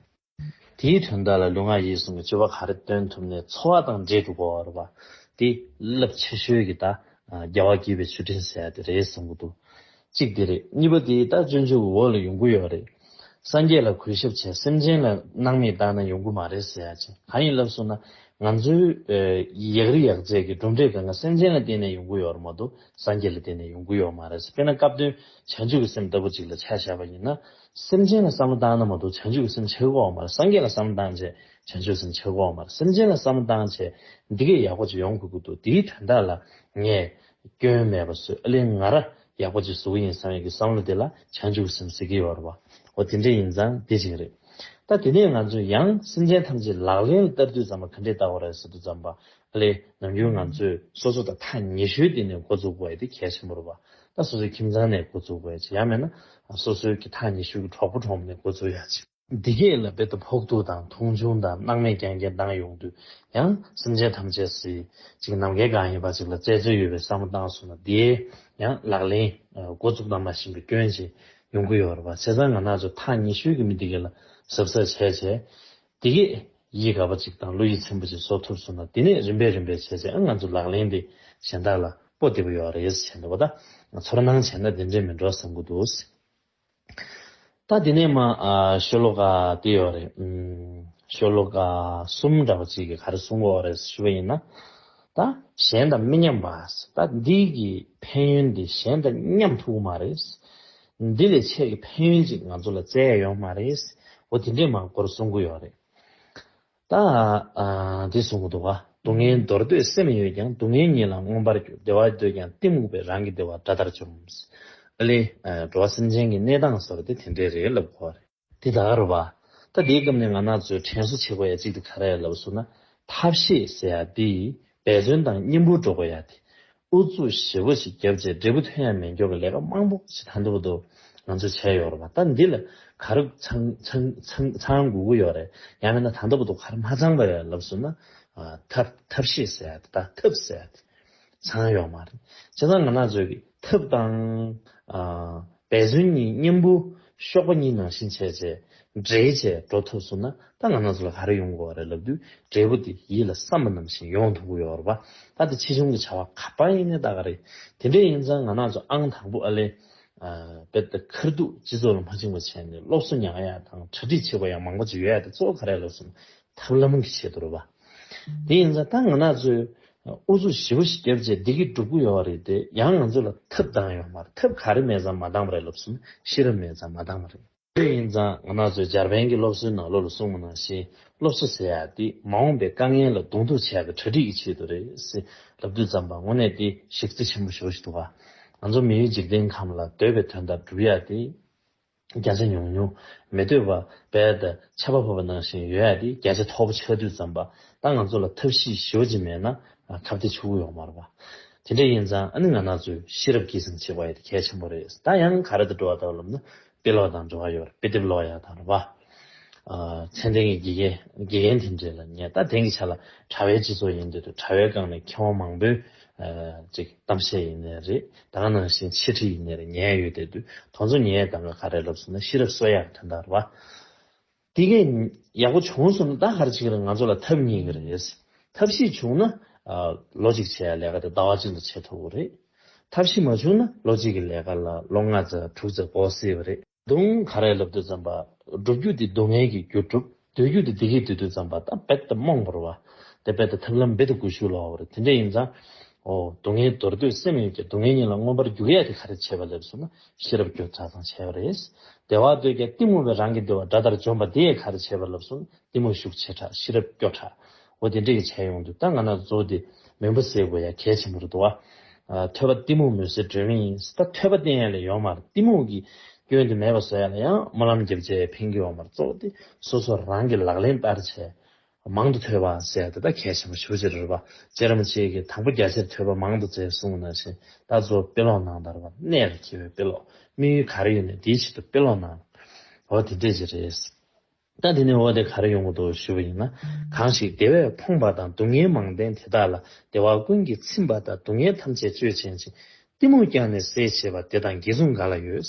དེའི་དོན་དག་ལ་ལུས་ངག་ཡིད་གསུམ་གྱི་སྤྱོད་པ་ག་རེ་སྟོན་ཐུབ་ནའི་འཚོ་བ་དང་འབྲེལ་འགྲོ་དགོས་པ་རེད་པ། དེ་རླབས་ཆེ་ཤོས་ཀྱི་ད་རྒྱལ་བ་དགྱེས་པའི་མཆོད་སྤྲིན་ཟེར་ཡག་དེ་རེད་བསམ་གྱི་འདུག། གཅིག་དེ་རེད། གཉིས་པ་དེ་ད་སྤྱོད་འཇུག་གི་འོག་ལ་ཡོང་གི་ཡོད་རེད། སངས་རྒྱས་ལ་གུས་ཞབས་བྱས། སེམས་ཅན་ལ་སྣང་མེད་བཏང་ན་ཡོང་གི་མ་རེད་ཟེར་ཡག་ཅིག། གང་ཡིན་ལབ་སོང་ན། ང་ཚོའི་ཨ་ཡག་རིགས་ཡག་རྩལ་གྱི་གྲུབ་འབྲས་གང་ག་སེམས་ཅན་ལ་བརྟེན་ནས་ཡོང་གི་ཡོད་རེད་མ་གཏོགས་སངས་རྒྱས་ལ་བརྟེན་ནས་ཡོང་གི་ཡོད་མ་རེད། དཔེར་ན་སྐབས་དོན་བྱང་ཆུབ་ཀྱི་སེམས་ལྟ་བུ་ཅིག་ལ་ཆ་བཞག་པ་ཡིན་ན། སེམས་ཅན་ལ་བསམ་བློ་བཏང་ན་མ་གཏོགས་བྱང་ཆུབ་ཀྱི་སེམས་ཆགས་ཀྱི་ཡོད་མ་རེད། སངས་རྒྱས་ལ་བསམ་བློ་བཏང་བྱས་བྱང་ཆུབ་སེམས་ཆགས་ཀྱི་ཡོད་མ་རེད། སེམས་ཅན་ལ་བསམ་བློ་བཏང་བྱས་འདི་གས་ཡག་པོ་ཅིག་ཡོང་དགོས་ཀྱི་འདུག། དེའི་དོན་དག་ལ་ངས་སྐྱོན་མེད་པ་བཟོས། ཨ་ལས་ང་ར་ཡག་པོ་ཅིག་བཟོ་གི་ཡིན་བསམ་ཡག་གི་བསམ་བློ་དེ་ལ་བྱང་ཆུབ་སེམས་ཟེར་གྱི་ཡོད་རེད་པ། འོ་དེ་འདྲ་ཡིན་ཙང་དེ་གཅིག་རེད། ད་དེ་ནས་ང་ཚོས་ཡང་སེམས་ཅན་ཐམས་ཅད་ལག་ལེན་ལ་བསྟར་དུས་ཙམ་པ་ག་འདྲས་བསྟར་དགོས་རེད་ཟེར་དུས་ཙམ་པ། ཨ་ལས་ནམ་རྒྱུན་ང་ཚོས་སོ་སོ་དང་ཐག་ཉེ་ཤོས་དེ་ནས་འགོ་འཛུགས་དགོས་ཡ་དེ་གལ་ཆེན་པོ་རེད་པ། ད་སོ་སོའི་ཁྱིམ་ཚང་ནས་འགོ་འཛུགས་དགོས་ཡ་ཅིག། ཡང་མིན་ན་སོ་སོའི་གི་ཐག་ཉེ་ཤོས་ཀྱི་གྲོགས་པོ་གྲོགས་མོ་ནས་འགོ་འཛུགས་ཡ་ཅིག། འདི་གས་ལ་རྦད་དེ་ཕོག་ཐུག་དང་མཐོང་ཆུང་དང་སྣང་མེད་རྐྱང་རྐྱང་བཏང་ཡོང་དུས། ཡང་སེམས་ཅན་ཐམས་ཅད་སི་ཅིག་ནམ་མཁའི་སྒང་ཡིན་པ་ཅིག་ལ་བཙལ་འཚོལ་ཡོད་པའི་བསམ་བློ་བཏང་སོང་ན། དེའི་ཡང་ལག་ལེན་འགོ་བཙུགས་དང་མ་ཤེས་པའི་སྐྱོན་ཅིག་ཡོང་གི་ཡོད་རེད་པ། བྱས་ཙང་ང་རང་ཚོ་ཐག་ཉེ་ཤོས་ཀྱི་མི་འདི་གས་ལ་གཟབ་གཟབ་བྱས་བྱས། འདི་གས་ཡིད་དགའ་བ་ཅིག་དང་བློ་ཡིད་ཚིམ་པ་ཅིག་བཟོ་ཐུབ་སོང་ན། དེ་ནས་རིམ་པས་རིམ་པས་བྱས་བྱས་ཨ་ང་ཚོ་ལག་ལེན་དེ་གཞན་དག་ལ་སྤོ་བདེ་པོ་ཡོད་རེད་ཟེར་འདུག་པ། ད་ཚོར་སྣང་བྱས་ན་དེ་འདྲས་མིན་འགྲོ་བསམ་གྱི་འདུག། ད་དེ་ནས་མ་ཨ་ཤོ་ལོ་ཀ་དེ་ཡོད་རེད། ཨུམ། ཤོ་ལོ་ཀ་གསུམ་འདྲ་བ་ཅིག་གིས་ག་རེ་གསུང་གི་ཡོད་རེད་ཞུ་བ་ཡིན་ན། ད་གཞན་དང་མི་མཉམ་པ། ད་འདི་གི་ཕན་ཡོན་འདི་གཞན་དང་མཉམ་ཐུབ་ཀྱི་མ་རེད། འདི་ལས་ཆེ་གི་ཕན་ཡོན་ཅིག་ང་ཚོ་ལ་བཙལ་ཡ་ཡོད་མ་རེད། འོ་དེ་འདྲས་མ་སྐོར་གསུང་གི་ཡོད་རེད། ད་ཨ་འདི་གསུང་གི་འདུག་ག། སྡུག་བསྔལ་འདོར་འདོད་སེམས་ཡོད་ཀྱང་། སྡུག་བསྔལ་ཉིད་ལ་མངོན་པར་གྱུར། བདེ་བ་འདོད་ཀྱང་གཏི་མུག་པས། རང་གི་བདེ་བ་དགྲ་ལྟར་འཇོམས། ཨ་ལས་འགྲོ་བ་སེམས་ཅན་གྱི་གནས་སྟངས་ཟེར་བ་དེ་དེ་འདྲས་རེད་ལབ་གོ་རེད། དེ་ད་ག་རེད་པ། ད་དེའི་སྐབས་ནས་ང་རང་ཚོས་དྲན་གསོ་བྱེད་དགོས་ཡ་གཅིག་དེ་ག་རེ་ལབ་སོང་ན། ཐབས་ཤེས་ཟེར་ཡ་དེ་འབད་བརྩོན་དང་གཉེན་པོ་འགྲོ་དགོས་ཡ་དེ། ཨུ་ཚུགས་ཞེ་པོ་ཞིག་བརྒྱབ་བྱས་འབྲས་བུ་ཐོན་ཡ་མེད་མཁན་གྱི་ལས་ཀ་མང་པོ་ཞིག་ད་ལྟ་བར་དུ་ང་ཚོས་བྱས་ཡོད་རེད་པ། ད་འདི་ལ་ག་རེ་ཚང་ཚང་ཚང་ཚང་དགོས་ཀྱི་ཡོད་རེད། ཡང་མིན་ན་ད་ལྟ་བར་དུ་ག་རེ་མ་ཚང་པ་རེད་ལབ་སོང་ན། ཨ་ཐབས་ཐབས་ཤེས་ཟེར་ཡ་དེ། ད་ཐབས་ཟེར་ཡ་དེ་ཚང་ཡོད་མ་རེད། བྱས་ཙང་ང་རང་ཚོས་ཀྱི་ཐབས་དང་ཨ་འབད་བརྩོན་གཉིས་གཉེན་པོ་གཤོག་པ་གཉིས་ནང་བཞིན་བྱས་བྱས། འབྲེལ་བྱས་འགྲོ་ཐུབ་སོང་ན་ད་ང་རང་ཚོ་ལ་ག་རེ་ཡོང་དགོས་རེད་ལབ་དུས་འབྲས་བུ་དེ་ཡིད་ལ་བསམ་པ་ནང་བཞིན་ཡོང་ཐུབ་ཀྱི་ཡོད་རེད་པ། ད་དེ་ཆེ་ཆུང་གི་བྱ་བ་ག་པར་ཡིན་ནའི་ད་ག་རེད། དེ་འདྲ་ཡིན་ཙང་ང་རང་ཚོ་ཨང་དང་པོ་ཨ་ལས་རྦད་དེ་ཁ་ཐུག་སྤྱི་ཚོགས་ལ་མ་བྱིང་བ་བྱས་ནས་སློབ་གསོ་ཉར་ཡ་དང་གྲ་སྒྲིག་བྱེད་པ་ཡང་མང་པོ་ཅིག་ཡོད་ཡ་དེ་གཙོ་བོ་ག་རེ་ལབ་སོང་ན་ཐབས་ལམ་གྱི་ཆེད་དུ་རེད་པ། དེ་ཡིན་ཙང་ད་ང་རང་ཚོས་ཨུ་ཚུགས་ཞེ་པོ་ཞིག་བརྒྱབ་བྱས་འདི་གི་སྒྲུབ་ཀྱི་ཡོད་རེད་དེ་ཡང་ང་ཚོ་ལ་ཐབས་འདང་ཡོད་མ་རེད། ཐབས་ག་རེ་མེད་ཙང་མ་འདང་བ་རེད་ལབ་སོང་ན་ཤེས་རབ་མེད་ཙང་མ་འདང་བ་རེད། དེ་ཡིན་ཙང་ང་རང་ཚོའི་འཇར་པན་གྱི་སློབ་གསོའི་ནང་ལོགས་ལ་གསུངས་པ་ནང་བཞིན་སློབ་གསོ་ཟེར་ཡ་དེ་མ་འོངས་པའི་དཀའ་ངལ་ལ་གདོང་ཐུག་བྱེད་ཡ་གི་གྲ་སྒྲིག་གི་ཆེད་དུ་རེད་ཟེར་ལབ་དུས་ཙམ་པ་དངོས་གནས་དེ་གཞི་རྩ་ཆེན་པོ་ཞེ་པོ་ཞིག་འདུག་ག་ང་ཚོ་མི་ཡུལ་འཇིག་རྟེན་ཁམས་ལ་འདོད་པའི་དོན་དག་སྒྲུབ་ཡ་དེ་བརྒྱ་ཆ་ཉུང་ཉུང་མི་འདོད་པ་རྦད་དེ་ཆར་པ་ཕབ་པ་ནང་བཞིན་ཡོད་ཡ་དེ་བརྒྱ་ཆ་མཐོ་པོ་ཆགས་དུས་ཙམ་པ་ད་ང་ཚོ་ལ་ཐབས་ཤེས་ཞེ་པོ་ཅིག་མེད་ན་ཁ་གཏད་ཆོག་གི་ཡོད་མ་རེད་པ། དེ་འདྲ་ཡིན་ཙང་ཨ་ནི་ང་རང་ཚོས་ཤེས་རབ་སྐྱེད་སྲིང་བྱེད་དགོས་ཡ་དེ་གལ་ཆེན་པོ་རེད། ད་ཡང་ག་རེ་དང་འགྲོ་བ་དང་ལབ་ན། དཔེ་ཀློག་དང་འབྲེལ་བ་ཡོད་རེད། དཔེ་དེབ་ཀློག་ཡག་དང་རེད་པ། ཨ་ཚད་ལྡན་གྱི་དགེ་རྒན་དགེ་རྒན་དེ་འདྲས་ལ་ཉན། ད་དེང་གི་ཆ་ལ་དྲ་བའི་སྤྱི་ཚོགས་ཡིན་དུས་དྲ་བའི་སྒང་ནས་མཁས་དབང་མང་པོའི་ཨ་ཅིག་གཏམ་བཤད་ཡིན་ནའི་རེད། ད་ག་ནང་བཞིན་འཆད་ཁྲིད་ཡིན་ནའི་རེད། ཉན་ཡོད་དེ་དུས་དེ་ཚོ་ཉན་ཡས་དང་ག་རེ་ལབ་སོང་ན་ཤེས་རབ་གསོ་ཡག་དོན་དག་རེད་པ། དེ་གས་ཡག་པོ་བྱུང་སོང་ན་ད་ག་རེ་བྱེད་ཀྱི་རེད། ང་ཚོ་ལ་ཐབས་རྙེད་ཀྱི་རེད། ཐབས་ཤེས་བྱུང་ན་ཨ་ལོ་གཅིག་བྱེད་ཡ་ལས་ཀ་དེ་ཟླ་བ་གཅིག་ལ་བྱེད་ཐུབ་ཀྱི་རེད། ཐབས་ཤེས་མ་བྱུང་ན་ལོ་གཅིག་གི་ལས་ཀ་ལ་ལོ་ལྔ་ཙམ་དྲུག་ཙམ་འགོར་སྲིད་པ་རེད། དུང་ག་རེ་ལབ་དུས་ཙམ་པ་སྒྲུབ་རྒྱུ་དེ་སྡུག་བསྔལ་གྱི་རྒྱུ་སྒྲུབ། སྡོད་རྒྱུ་དེ་བདེ་སྐྱིད་སྡོད་དུས་ཙམ་པ་ད་རྦད་དེ་རྨོངས་པ་རེད་པ། དེ་རྦད་དེ་ཐབས་ལམ་རྦད་དེ་འགུལ་ཤུགས་ལོག་པ་རེད། དེ་འདྲ་ཡིན་ཙང་། ཨོ་སྡུག་བསྔལ་འདོར་འདོད་སེམས་ཡོད་ཀྱང་སྡུག་བསྔལ་ཉིད་ལ་མངོན་པར་འཇུག་ཡ་དེ་ག་རེ་བྱས་པ་ལབ་སོང་ན་ཤེས་རབ་སྐྱོ་དྲགས་ཙང་བྱས་པ་རེད། བདེ་བ་འདོད་ཀྱང་གཏི་མུག་པའི་རང་གི་འདོད་པ་དགྲ་ལྟར་འཇོམས་པ་དེ་ཡང་ག་རེ་བྱས་པ་ལབ་སོང་ན་གཏི་མུག་ཤུགས་ཆེ་དྲགས་ཤེས་རབ་སྐྱོ་དྲགས། འོ་དེ་འདྲ་གི་བྱས་ཡོང་དུས་ད་ང་རང་ཚོ་དེ་མུན་པ་སེལ་དགོས་ཡ་གལ་ཆེན་པོ་རེད་འདུག་བ། ཨ་ཐོས་པ་གཏི་མུག་མུན་སེལ་སྒྲོན་མེ་ཡིན། ད་ཐོས་པ་བསྟན་ཡ་ལ་ཡོད་མ་རེད། གཏི་མུག་གི་སྐྱོན་དེ་མེད་པ་བཟོ་ཡ་ལ་ཡང་སྨོན་ལམ་རྒྱབ་བྱས་ཕན་གྱི་ཡོད་མ་རེད། གཙོ་བོ་དེ་སོ་སོ་རང་གི་ལག་ལེན་བསྟར་བྱས། མང་དུ་ཐོས་པ་ཟེར་ཡ་དེ་ད་གལ་ཆེན་པོ་ཞེ་པོ་ཅིག་རེད་པ། རྗེ་རིན་པོ་ཆེ་གིས་དང་པོ་རྒྱ་ཆེར་ཐོས་པ་མང་དུ་བཙལ་གསུངས་པ་ནང་བཞིན་ད་གཙོ་བོ་དཔེ་ཀློག་གནང་དང་རེད་པ། གནད་ལ་འཁེལ་བའི་དཔེ་ཀློག་དམིགས་ཡུལ་ག་རེ་ཡོད་ནའི་དེའི་ཆེད་དུ་དཔེ་ཀློག་གནང་། འོ་དེ་འདྲས་ཅིག་རེད། ད་དེ་ནས་འོ་དེ་ག་རེ་ཡོང་གི་འདུག་ཞུ་བ་ཡིན་ན། གང་ཞིག་བདེ་བས་ཕོངས་པ་དང་སྡུག་བསྔལ་མང་ལྡན་དེ་དག་ལ་བདེ་བ་ཀུན་གྱིས་ཚིམ་པ་དང་སྡུག་བསྔལ་ཐམས་ཅད་གཅོད་བྱེད་ཅིང་གཏི་མུག་ཀྱང་ནི་སེལ་བྱེད་པ་དེ་དང་དགེ་མཚུངས་ག་ལ་ཡོད།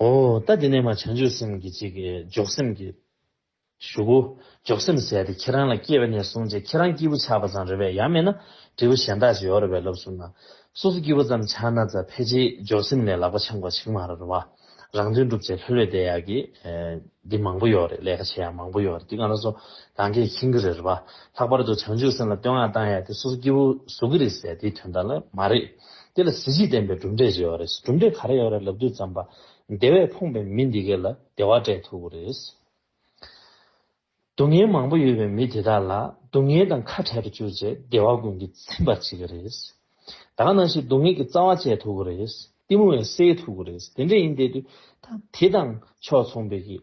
འོ་ད་དེ་ནས་མ་བྱང་ཆུབ་སེམས་ཀྱི་ཅིག་གི་འཇོག་སེམས་ཀྱི་གཞུག་གུ། འཇོག་སེམས་ཟེར་དེ་ཁྱེད་རང་ལ་སྐྱེས་པ་ནས་བཟུང་རྗེས་ཁྱེད་རང་སྐྱིད་པོ་ཆགས་པ་ཙམ་རེད་པས། ཡང་མིན་ན་འབྲས་བུ་གཞན་དག་ཅིག་ཡོད་རེད་པས་ལབ་སོང་ན། སོ་སོ་སྐྱིད་པོ་ཙམ་ཆགས་ན་ཙང་ཕལ་ཆེར་འཇོག་སེམས་ལས་ལག་པ་འཆང་དགོས་ཅིག་མ་རེད་པ། རང་དོན་སྒྲུབ་བྱེད་ལྷོད་ལྷོད་བསྡད་ཡག་གི་འདི་མང་པོ་ཡོད་རེད། ལས་ཀ་བྱེད་ཡག་མང་པོ་ཡོད་རེད། འདི་ང་རང་ཚོ་གང་གས་མཁྱེན་གྱི་རེད་པ། ལྷག་པར་དུ་བྱང་ཆུབ་སེམས་ལ་བསྟོད་བསྔགས་བཏང་ཡག་དེ་སོ་སོ་སྐྱིད་པོ་བཟོ་གི་རེད་ཟེར་དེའི་དོན་དག་ལ་མ་རེད། དེ་ལ་གཟི་བརྗིད་ལྡན་པའི་གྲུབ་འབྲས་ཅིག་ཡོད་རེད། གྲུབ་འབྲས་ག་རེ་ཡོད་རེད་ལབ་དུས་ཙམ་པ། བདེ་བས་ཕོངས་པའི་མི་འདི་གས་ལ་བདེ་བ་སྤྲད་ཐུབ་ཀྱི་རེད། སྡུག་བསྔལ་མང་པོ་ཡོད་པའི་མི་དེ་དག་ལ་སྡུག་བསྔལ་དང་ཁ་བྲལ་དུ་གྱུར་རྗེས་བདེ་བ་ཀུན་གྱིས་ཚིམ་པར་བྱེད་ཀྱི་རེད། ད་ག་ནང་བཞིན་སྡུག་བསྔལ་གྱི་རྩ་བ་བཅད་ཐུབ་ཀྱི་རེད། གཏི་མུག་ཡང་སེལ་ཐུབ་ཀྱི་རེད། དེ་འདྲ་ཡིན་བསྡད་དུས་ད་དེ་དང་ཕྱོགས་མཚུངས་པའི་གི་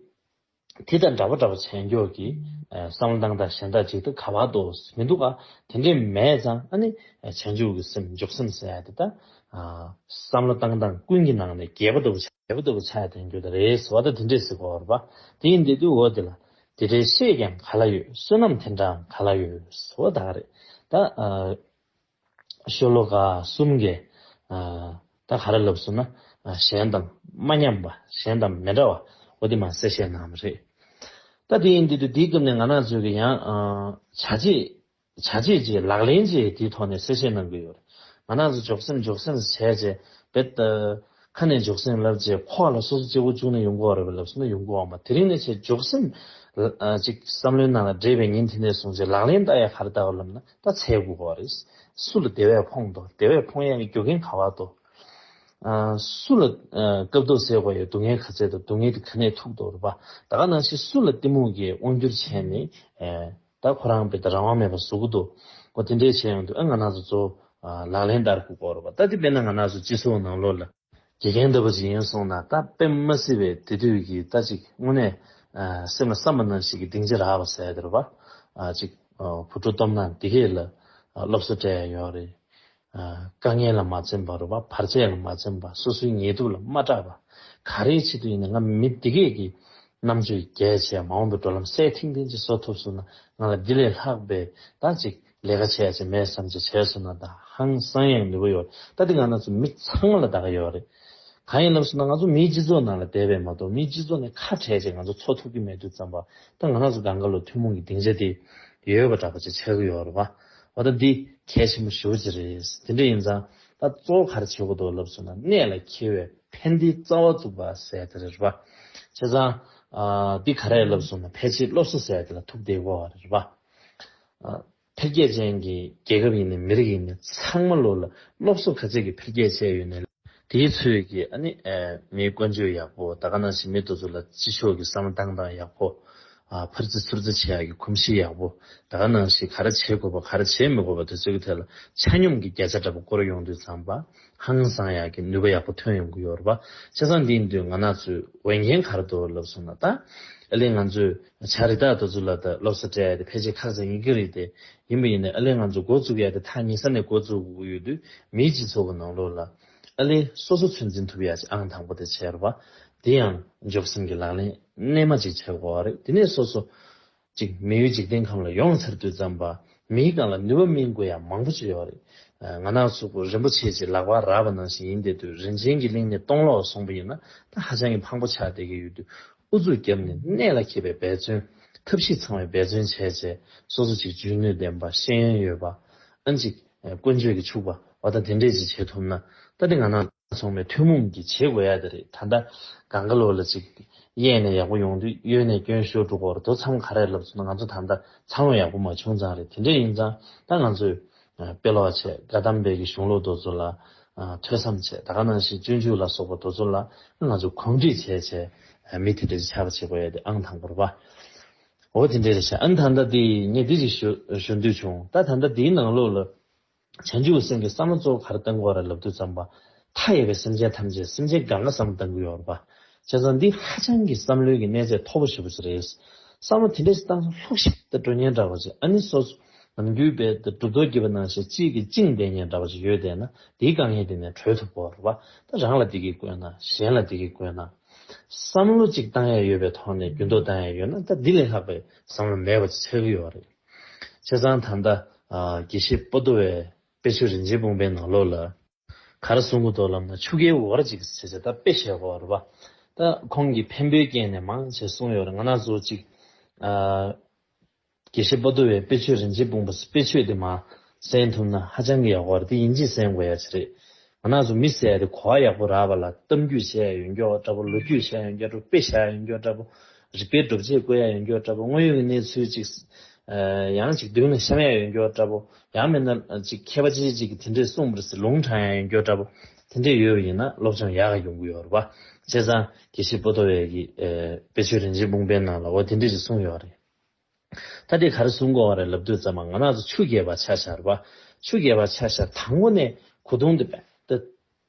དེ་དང་འདྲ་པོ་འདྲ་པོ་བྱས་མགྱོགས་ཀྱི་བསམ་བློ་བཏང་སྟངས་གཞན་དག་ཅིག་ཏུ་ག་བ་འདུག་མི་འདུག་ག་དེ་འདྲས་མེད་ཙང་ཨ་ནི་བྱང་ཆུབ་ཀྱི་སེམས་འཇོག་སེམས་ཟེར་ཡ་དེ་ད་བསམ་བློ་བཏང་སྟངས་ཀུན་གྱི་ནང་ནས་རྒྱས་པ་ལྟ་བུ་ཆགས་རྒྱས་པ་ལྟ་བུ་ཆགས་ཡ་དེ་འགྱུར་ད་རེད་ཟེར་བ་ད་དེ་འདྲས་ཟེར་གོ་བ་རེད་པ། དེ་ཡིན་དེ་དུས་འོ་དེ་ལ་དེ་འདྲའི་བཤད་ཀྱང་ག་ལ་ཡོད། བསོད་ནམས་དེ་འདྲའང་ག་ལ་ཡོད་ཟེར་བ་ད་ག་རེད་ད། ཤོ་ལོ་ཀ་གསུམ་གྱི་ད་ག་རེ་ལབ་སོང་ན་གཞན་དང་མ་མཉམ་པ་གཞན་དང་མི་འདྲ་བ་འོ་དེ་མ་གསལ་བཤད་གནང་བ་རེད། ད་དེ་ཡིན་དུས་དུས་དེའི་སྐབས་ནས་ང་རང་ཚོས་ཀྱི་ཡང་བྱ་བྱེད་བྱ་བྱེད་ཀྱི་ལག་ལེན་གྱི་དེའི་ཐོག་ནས་གསལ་བཤད་གནང་གི་ཡོད་རེད། ང་རང་ཚོ་འཇོག་སེམས་འཇོག་སེམས་བྱས་རྗེས་རྦད་དེ་ཁ་ནས་འཇོག་སེམས་ལབ་རྗེས་ཁོག་ལ་སོ་སོ་སྐྱིད་པོ་བཅུག་ནས་ཡོང་གི་ཡོད་རེད་པས་ལབ་སོང་ན་ཡོང་གི་ཡོད་མ་རེད། དེ་རིང་ནས་བྱས་འཇོག་སེམས་ཅིག་བསམ་བློའི་ནང་ལ་འདྲེས་པའི་ཉིན་དེ་ནས་བཟུང་རྗེས་ལག་ལེན་བསྟར་ཡ་ག་རེ་བསྟར་བ་ལབ་ན་ད་འཚོལ་དགོས་པ་རེད། སུ་ལ་བདེ་བས་ཕོངས་འདུག་བདེ་བས་ཕོངས་ཡག་གི་རྒྱུ་རྐྱེན་ག་བ་འདུག་ཨ་སུ་ལ་ཨ་སྐབས་ཐོག་སེལ་དགོས་ཡོད། སྡུག་བསྔལ་ག་ཚད་དང་སྡུག་བསྔལ་དེ་ག་ནས་ཐུག་འདུག་རེད་པ། ད་ག་ནང་བཞིན་སུ་ལ་གཏི་མུག་གིས་དབང་བསྒྱུར་བྱས་ནས་ཨ་ད་ཁོ་རང་རྦད་དེ་རང་དབང་མེད་པ་བཟོ་གི་འདུག་འོ་དེ་འདྲས་བྱས་ཡོང་དུས་ཨ་ང་རང་ཚོ་གཙོ་བོ་ཨ་ལག་ལེན་བསྟར་དགོས་ཀྱི་རེད་པ། ད་དེ་དཔེར་ན་ང་རང་ཚོ་སྤྱི་ཚོགས་ནང་ལོགས་ལ་དགེ་རྒན་ལྟ་བུ་ཅིག་ཡིན་སོང་ན་ད་དཔེ་མ་སྲིད་པའི་དེ་དུས་ཀྱི་ད་ཅིག་དངོས་གནས་ཨ་སེམས་ལ་བསམ་པ་ནང་བཞིན་གྱི་སྡིངས་ཆ་རག་པ་ཟེར་ཡ་དེ་རེད་པ། ཨ་ཅིག་ཨ་བུ་ཕྲུག་སྟོབས་ན་འདི་གས་ལ་ཨ་སློབ་གསོ་སྤྲད་ཡ་ཡོད་རེད། དཀའ་ངལ་ལ་མ་འཛེམས་པ་རེད་པ། བར་ཆད་ལ་མ་འཛེམས་པ། སོ་སོའི་ངལ་དུབ་ལ་མ་སྐྲག་པ། ག་རེའི་ཆེད་དུ་ཡིན་ན་ང་མི་འདི་གས་ཀྱི་རྣམ་དཔྱོད་རྒྱས་བྱས་མ་འོངས་པའི་འགྲོ་ལམ་གསལ་ཐིང་ཐིང་ཅིག་བཟོ་ཐུབ་སོང་ན་ང་ལ་འདི་ལས་ལྷག་པའི་ད་ཅིག་ལས་ཀ་བྱས་ཅིག་མེད་བསམ་ཅིག་བྱས་སོང་ན་ད་ཧང་སང་ཡང་ནུས་པ་ཡོད། ད་འདི་ང་རང་ཚོ་མི་ཚང་མ་ལ་ད་ག་ཡོད་རེད། གང་ཡིན་ལབ་སོང་ན་ང་ཚོ་མིའི་སྤྱི་ཚོགས་ནང་ལ་བསྡད་པས་མ་གཏོགས་མིའི་སྤྱི་ཚོགས་ནས་ཁ་བྲལ་བྱས་ང་ཚོ་འཚོ་ཐུབ་ཀྱི་མེད་དུས་ཙམ་པ་ད་ང་རང་ཚོ་གང་ག་ལོ་ཐུན་མོང་གི་སྡིངས་ཆ་དེ་ཡོད་པ་འདྲ་པོ་ཅིག་ཆགས་ཀྱི་ཡོད་རེད་པ། འོ་ད་འདི་གལ་ཆེན་པོ་ཞེ་པོ་ཅིག་རེད། དེ་འདྲ་ཡིན་ཙང་ད་གཙོ་བོ་ག་རེ་བྱེད་དགོས་འདུག་ལབ་སོང་ན་གནད་ལ་འཁེལ་བའི་ཕན་བདེའི་རྩ་བ་བཙུགས་པ་ཟེར་དེ་རེད་པ། བྱས་ཙང་ཨ་འདི་ག་རེ་ལབ་སོང་ན་ཕལ་ཆེར་སློབ་གསོ་ཟེར་དེ་ལ་ཐུག་བསྡད་ཀྱི་ཡོད་རེད་པ། ཨ་འཕེལ་རྒྱས་ཅན་གྱི་རྒྱལ་ཁབ་ཡིན་ནའི་མི་རིགས་ཡིན་ནའི་ཚང་མ་ལོ་ལ་སློབ་གསོ་ག་ཚད་ཀྱི་འཕེལ་རྒྱས་བྱས་ཡོད་ནའི་དེའི་ཚོད་ཀྱིས་ཨ་ནི་ཨེ་མིའི་ཀུན་སྤྱོད་ཡག་པོ་ད་ག་ནང་བཞིན་མི་དེ་ཚོ་ལ་སྤྱི་ཆོག་གི་བསམ་བློ་བཏང་སྟངས་ཡག་པོ། ཨ་ཕར་རྩི་ཚུར་རྩི་བྱེད་ཡག་གི་གོམས་གཤིས་ཡག་པོ། ད་ག་ནང་བཞིན་ག་རེ་བྱེད་དགོས་པ་ག་རེ་བྱེད་མི་དགོས་པ་དེ་ཚོའི་ཐད་ལ་ཆ་སྙོམས་ཀྱི་བརྒྱ་ཆ་འདྲ་པོ་བསྐོར་ཡོང་དུས་ཙམ་པ་ཧང་སང་ཡག་གི་ནུས་པ་ཡག་པོ་ཐོན་ཡོང་གི་ཡོད་རེད་པ། བྱས་ཙང་འདི་ཡིན་དུས་ང་རང་ཚོའི་འོས་འགན་ག་རེ་འདུག་ལབ་སོང་ན་ད་ཨ་ལས་ང་ཚོས་བྱ་རི་དྭགས་དེ་ཚོ་ལ་ད་སློབ་གསོ་སྤྲད་ཡ་དེ་ཕལ་ཆེར་ཁག་ཙམ་ཡིན་གྱི་རེད་དེ། ཡིན་པ་ཡིན་ནའི་ཨ་ལས་ང་ཚོ་འགོ་བཙུགས་ཡ་དེ་ཐག་ཉེ་ས་ནས་འགོ་བཙུགས་དགོས་ཀྱི་ཡོད་དུས་མིའི་སྤྱི་ཚོགས་ཀྱི་ནང་ལོགས་ལ་ཨ་ལས་སོ་སོ་ཚོད་འཛིན་ཐུབ་ཡ་ཅིག་ཨང་དང་པོ་དེ་བྱས་རེད་པ། དེ་ཡང་འཇོག་སེམས་ཀྱི་ལག་ལེན་རྣལ་མ་ཅིག་བྱེད་དགོས་པ་རེད། དེ་ནས་སོ་སོ་ཅིག་མི་ཡུལ་འཇིག་རྟེན་ཁམས་ལ་ཡོང་ཚར་དུས་ཙམ་པ་མིའི་སྒང་ལ་ནུས་པ་སྨིན་དགོས་ཡ་མང་པོ་ཅིག་ཡོད་རེད། ང་རང་ཚོ་རིན་པོ་ཆེ་ཅིག་ལག་པར་རག་པ་ནང་བཞིན་ཡིན་བསྡད་དུས་རིན་ཆེན་གྱི་གླིང་ནས་སྟོང་ལོག་སོང་པ་ཡིན་ན་ད་ཧ་ཅང་གི་ཕངས་པོ་ཆགས་བསྡད་ཀྱི་ཡོད་དུས་ཨུ་ཚུགས་བརྒྱབ་ནས་གནད་ལ་འཁེལ་པའི་འབད་བརྩོན་ཐབས་ཤེས་ཚང་བའི་འབད་བརྩོན་བྱས་རྗེས་སོ་སོ་ཅིག་འཇོན་ནུས་ལྡན་པ་ཤེས་ཡོན་ཡོད་པ་ཨ་ཅིག་ཀུན་སྤྱོད་ཀྱིས་ཕྱུག་པ་འོ་ད་དེ་འདྲས་ཅིག་བྱེད་ཐུབ་ན་ད་དེ་ང་རང་ཚོ་ཚང་མས་ཐུན་མོང་གིས་བྱེད་དགོས་ཡ་དེ་རེད། ད་ལྟ་གང་ག་ལོ་ལ་ཅིག་གཡས་ནས་ཡག་པོ་ཡོང་དུས་གཡོན་ནས་སྐྱོན་ཤོར་འགྲོ་གི་ཡོད་རེད། དོ་ཚང་ག་རེ་ལབ་སོང་ན་ང་ཚོ་ད་ལྟ་འཚར་ལོངས་ཡག་པོ་མ་བྱུང་ཙང་རེད། དེ་འདྲས་ཡིན་ཙང་ད་ང་ཚོས་དཔེ་ཀློག་བྱས། བཀའ་གདམས་པའི་གི་གཞུང་ལུགས་དེ་ཚོ་ལ་ཐོས་བསམ་བྱས། ད་ག་ནང་བཞིན་སྤྱོད་འཇུག་ལ་སོགས་པ་དེ་ཚོ་ལ་ང་ཚོ་གོམས་འདྲིས་བྱས་བྱས་མི་དེ་འདྲས་ཆགས་པ་བྱེད་དགོས་ཡ་དེ་ཨང་དང་པོ་རེད་པ། འོ་དེ་འདྲས་རེད་ཤག་ཨ་ནི་ད་ལྟ་དེ་ངས་འདི་ཅིག་ཞུ་ཞུ་འདོད་བྱུང་། ད་ད་ལྟ་དེའི་ནང་ལོགས་ལ་བྱང་ཆུབ་སེམས་ཀྱི་བསམ་བློ་གཙོ་བོ་ག་རེ་བཏང་དགོས་རེད་ལབ་དུས་ཙམ་པ། མཐའ་ཡས་པའི་སེམས་ཅན་ཐམས་ཅད་སེམས་ཅན་གང་ག་བསམ་བློ་གཏང་གི་ཡོད་རེད་པ། བྱས་ཙང་འདི་ཧ་ཅང་གི་བསམ་བློའི་གི་གནས་ཚད་མཐོ་པོ་ཞེ་པོ་ཞིག་རེད། བསམ་བློ་དེ་འདྲ་ཞིག་བཏང་སོང་ལྷུག་ཤིག་ཏུ་འགྲོ་ཉན་འདྲ་པོ་ཅིག་ཨ་ནི་སོ་སོ་ནམ་རྒྱུན་པའི་གྲུབ་ཐོབ་བརྒྱུད་པ་ནང་བཞིན་གཅིག་གིས་བཅིངས་བསྡད་ཉན་འདྲ་པོ་ཅིག་ཡོད་བསྡད་ན་དེའི་དཀའ་ངལ་དེ་ནས་གྲོལ་ཐུབ་ཀྱི་ཡོད་རེད་པ། ད་རང་ལ་བདེ་སྐྱིད་དགོས་ན་གཞན་ལ་བདེ་སྐྱིད་དགོས་ན། བསམ་བློ་གཅིག་བཏང་ཡ་ཡོད་པའི་ཐོག་ནས་འགྱུར་ལྡོག་བཏང་ཡ་ཡོད་ན་ད་འདི་ལས་ལྷག་པའི་བསམ་བློ་མེད་པ་ཅིག་ཆགས་ཀྱི་ཡོད་རེད། བྱས་ཙང་ད་ལྟ་ཨ་དགེ་བཤེས་པོ་ཏོ་བས་དཔེ་ཆོས་རིན་ཆེན་སྤུངས་པའི་ནང་ལོགས་ལ་ག་རེ་གསུང་གི་འདུག་ལབ་ན་ཆུ་རྐྱལ་བོར་ཅིག་ཟེར་བྱས་ད་དཔེ་བཤད་དགོས་རེད་པ། ད་ཁོང་གིས་འཕན་པོའི་རྐྱེན་ནས་མང་ཆེ་གསུངས་ཡོད་རེད། ང་རང་ཚོ་ཅིག་ཨ་དགེ་བཤེས་པོ་ཏོ་བས་དཔེ་ཆོས་རིན་ཆེན་སྤུངས་པ་དཔེ་ཆོས་དེ་མར་གསན་ཐུབ་ན་ཧ་ཅང་གི་ཡག་པོ་རེད། དེ་ཡིན་གཅིག་གསན་དགོས་ཡ་ཅིག་རེད། ང་རང་ཚོ་མི་ཟེར་ཡ་དེ་གོ་བ་ཡག་པོ་རག་པ་ལ་གཏམ་རྒྱུད་བཤད་ཡ་ཡོད་མཁན་འདྲ་པོ། ལོ་རྒྱུས་བཤད་ཡ་ཡོད་མཁན་འདྲ་པོ། དཔེ་བཤད་ཡ་ཡོད་མཁན་འདྲ་པོ། རིག་པའི་སྒྲུབ་བྱེད་བཀོད་ཡ་ཡོད་མཁན་འདྲ་པོ། དངོས་ཡོད་ཀྱི་གནས་ཚུལ་ཅིག་ཨ་ཡང་ཅིག་མདུན་ལ་བཤམས་ཡ་ཡོད་མཁན་འདྲ་པོ། ཡང་མིན་ན་ཅིག་མཁས་པ་ཅིག་ཅིག་གིས་དེ་འདྲས་གསུངས་པ་རེད་ཟེར་ལུང་དྲངས་ཡ་ཡོད་མཁན་འདྲ་པོ། དེ་འདྲས་ཡོད་པ་ཡིན་ན་སློབ་སྦྱོང་ཡག་ག་ཡོང་གི་ཡོད་རེད་པ། བྱས་ཙང་དགེ་བཤེས་པོ་ཏོ་བས་ཀྱི་ཨ་དཔེ་ཆོས་རིན་ཆེན་སྤུངས་པའི་ནང་ལ་འོ་དེ་འདྲས་ཅིག་གསུངས་ཡོད་རེད། ད་དེ་ག་རེ་གསུང་གི་ཡོད་རེད་ལབ་དུས་ཙམ་པ་ང་རང་ཚོ་ཆུ་རྐྱལ་པ་ཆ་བཞག་རེད་པ། ཆུ་རྐྱལ་པ་ཆ་བཞག་དང་པོ་ནས་གོས་ཐུང་དེ་བས་ད་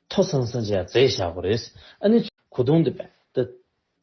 མཐོ་སང་སང་ཅིག་ཡར་འཛེགས་བཞག་དགོས་རེད། ཨ་ནི་གོས་ཐུང་དེ་བས་ད་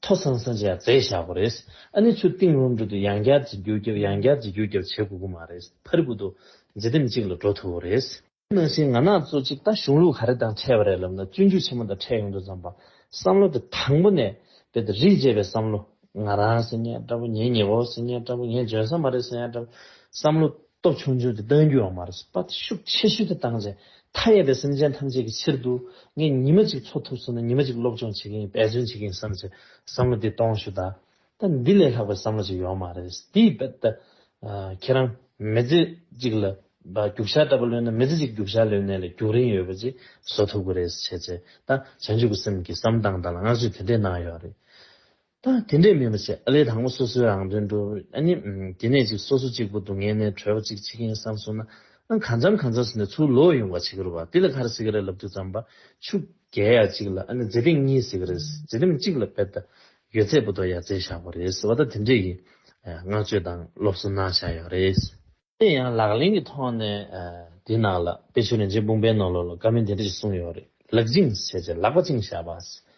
མཐོ་སང་སང་ཅིག་ཡར་འཛེགས་བཞག་དགོས་རེད། ཨ་ནི་ཆུ་གཏིང་རུ་འགྲོ་དུས་ཡང་བསྐྱར་ཅིག་རྒྱུག་རྒྱབ་ཡང་བསྐྱར་ཅིག་རྒྱུག་རྒྱབ་བྱེད་དགོས་ཀྱི་མ་རེད། ཕར་བུ་དུ་འཛེགས་དེམ་གཅིག་ལ་འགྲོ་ཐུབ་ཀྱི་རེད། ནང་བཞིན་ང་རང་ཚོ་གཅིག་ད་གཞུང་ལུགས་ག་རེ་དང་འཕྲད་པ་རེད་ལབ་ན་སྤྱོད་འཇུག་ཆེན་མོ་དང་འཕྲད་ཡོང་དུས་ཙམ་པ་བསམ་བློ་དེ་དང་པོ་ནས་དཔེ་དེ་རིས་བཅད་པའི་བསམ་བློ། ང་རང་ཟེར་མཁན་འདྲ་པོ། ངའི་ཉེ་འཁོར་ཟེར་མཁན་འདྲ་པོ། ངའི་འཇོན་ས་མ་རེད་ཟེར་མཁན་འདྲ་པོ། བསམ་བློ་སྟོབས་ཆུང་ཆུང་དེ་གཏང་རྒྱུ་ཡོད་མ་རེད། པ་དེ་ཤུགས་ཆེ་ཤོས་དེ་བཏང་བྱས་མཐའ་ཡས་པའི་སེམས་ཅན་ཐམས་ཅད་ཀྱི་ཕྱིར་དུ་ངས་ཉི་མ་གཅིག་འཚོ་ཐུབ་སོང་ན་ཉི་མ་གཅིག་སློབ་སྦྱོང་བྱེད་ཀྱི་ཡིན། འབད་བརྩོན་བྱེད་ཀྱི་ཡིན་བསམ་བྱས་བསམ་བློ་དེ་གཏོང་ཤོག་ད། ད་འདི་ལས་ལྷག་པའི་བསམ་བློ་ཅིག་ཡོད་མ་རེད། འདི་རྦད་དེ་ཨ་ཁྱེད་རང་མི་ཚེ་གཅིག་ལ་རྒྱུག་ཤར་འདྲ་པོ་ལོན་ན་མི་ཚེ་གཅིག་རྒྱུག་ཤར་ལོན་ནའི་ལས་རྒྱུགས་རིང་ཡོད་པ་ཅིག་བཟོ་ཐུབ་ཀྱི་རེད་བྱས་བྱས་ད་བྱང་ཆུབ་ཀྱི་སེམས་ཀྱི་བསམ་སྟངས་དང་ལ་བསྔགས་བརྗོད་དེ་འདྲས་གནང་ཡོད་རེད། ད་དེ་འདྲས་མིན་པ་བྱས་ཨ་ལས་དང་པོ་སོ་སོའི་རང་དོན་འགྲོ། ཨ་ནི་དེ་ནས་ཅིག་སོ་སོ་གཅིག་པུ་སྡུག་བསྔལ་ནས་གྲོལ་བ་ཅིག་བྱེད་ཀྱི་ཡིན་བསམ་སོང་ན་ཨ་གང་འཚམ་གང་འཚམ་ཟེར་ནས་ཚུར་ལོག་ཡོང་བ་བྱེད་ཀྱི་རེད་པ། དེ་ལ་ག་རེ་ཟེར་གྱི་རེད་ལབ་དུས་ཙམ་པ་ཆུ་རྐྱལ་ཡ་གཅིག་ལ་ཨ་ནི་འཛེག་ཐེངས་གཉིས་ཟེར་གྱི་རེད། འཛེག་ཐེངས་གཅིག་ལ་རྦད་དེ་ཡོད་ཚད་བུ་དོ་ཡར་འཛེགས་བཞག་པ་རེད་ཟེར་བ། ད་དེ་འདྲས་ཀྱི་བསྔགས་བརྗོད་དང་སློབ་གསོ་གནང་བཞག་ཡོད་རེད། དེ་ཡང་ལག་ལེན་གྱི་ཐོག་ནས་འདི་ནང་ལ་དཔེ་ཆོས་རིན་ཆེན་སྤུངས་པའི་ནང་ལོགས་ལ་བཀའ་མོལ་འདི་འདྲ་ཞིག་གསུངས་ཡོད་རེད། ལག་བཅིངས་བྱས་བྱས་ལག་པ་བཅིངས་བཞག་པ།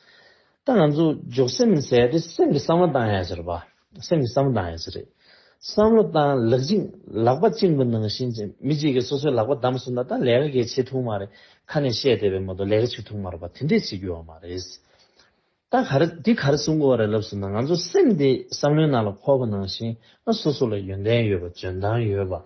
ད་ང་ཚོ་འཇོག་སེམས་ཟེར་དེ་སེམས་ཀྱི་བསམ་བློ་བཏང་ཡ་ཟེར་བ། སེམས་ཀྱི་བསམ་བློ་བཏང་ཡ་ཟེར་རེད། བསམ་བློ་བཏང་། ལག་བཅིངས་ལག་པ་བཅིངས་པ་ནང་བཞིན་བྱས་མི་གཅིག་གིས་སོ་སོའི་ལག་པ་བསྡམས་སོང་ན་ད་ལས་ཀ་གས་བྱེད་ཐུབ་མ་རེད། ཁ་ནས་བཤད་བསྡད་པའི་མ་གཏོགས་ལས་ཀ་བྱེད་ཐུབ་མ་རེད་པ། དེ་འདྲས་བྱེད་རྒྱུ་ཡོད་མ་རེད། ད་ག་རེ་འདི་ག་རེ་གསུང་གི་ཡོད་རེད་ལབ་སོང་ན་ང་ཚོ་སེམས་དེ་བསམ་བློའི་ནང་ལ་འཁོར་བ་ནང་བཞིན་ཨ་སོ་སོ་ལ་ཡོན་ཏན་ཡོད་པ། འཇོན་ཐང་ཡོད་པ།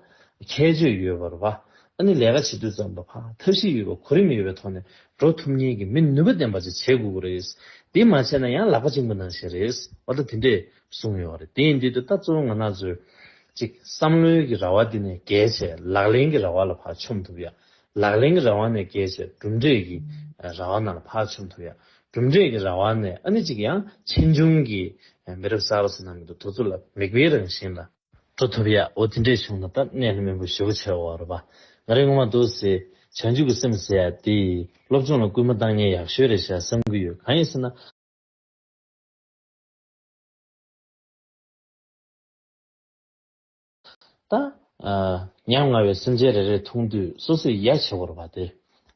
ཁྱད་ཆོས་ཡོད་པ་རེད་པ། ཨ་ནི་ལས་ཀ་བྱེད་དུས་ཙམ་པ་ཕར་ཐབས་ཤེས་ཡོད་པ་གོ་རིམ་ཡོད་པའི་ཐོག་ནས་འགྲོ་ཐུབ་མཁན་གྱི་མི་ནུས་པ་ལྡན་པ་ཅིག་བྱེད་དགོས་ཀྱི་རེད། དེ་མ་བྱས་ན་ཡང་ལག་པ་གཅིག་པུ་ནང་བཞིན་རེད། འོ་ད་དེ་འདྲས་གསུངས་ཡོད་རེད། དེ་ཡིན་དུས་ད་གཙོ་བོ་ང་རང་ཚོས་ཅིག་བསམ་བློའི་གི་ར་བ་འདི་ནས་བརྒལ་བྱས་ལག་ལེན་གྱི་ར་བ་ལ་ཕར་མཆོང་ཐུབ་ཡ། ལག་ལེན་གྱི་ར་བ་ནས་བརྒལ་བྱས་གྲུབ་འབྲས་ཀྱི་ར་བ་ནང་ལ་ཕར་མཆོང་ཐུབ་ཡ། གྲུབ་འབྲས་ཀྱི་ར་བ་ནས་ཨ་ནི་ཅིག་ཡང་ཕྱིས་འབྱུང་གི་མི་རབས་གསར་པ་ཟེར་ན་མི་འདུག་དེ་ཚོ་ལ་མིག་དཔེའི་རང་བཞིན་ལ་འགྲོ་ཐུབ་ཡ། འོ་དེ་འདྲས་བྱུང་ན་ད་གནད་ལ་སྨིན་པོ་ཞེ་པོ་ཆེ་བ་རེད་པ། ང་རང་ངོ་མ་འདུག་སེ་བྱང་ཆུབ་ཀྱི་སེམས་ཟེར་ཡ་དེ་སློབ་སྦྱོང་ལ་སྐུལ་མ་བཏང་མཁན་ཡག་ཤོས་རེད་ཤག་བསམ་གྱི་ཡོད། གང་ཡིན་ཟེར་ན། ད། ཨ། ཉམ་ང་བའི་སེམས་ཅན་རེ་རེ་མཐོང་དུས་སོ་སོས་ཡ་བྱེད་དགོས་རེད་པ་དེ།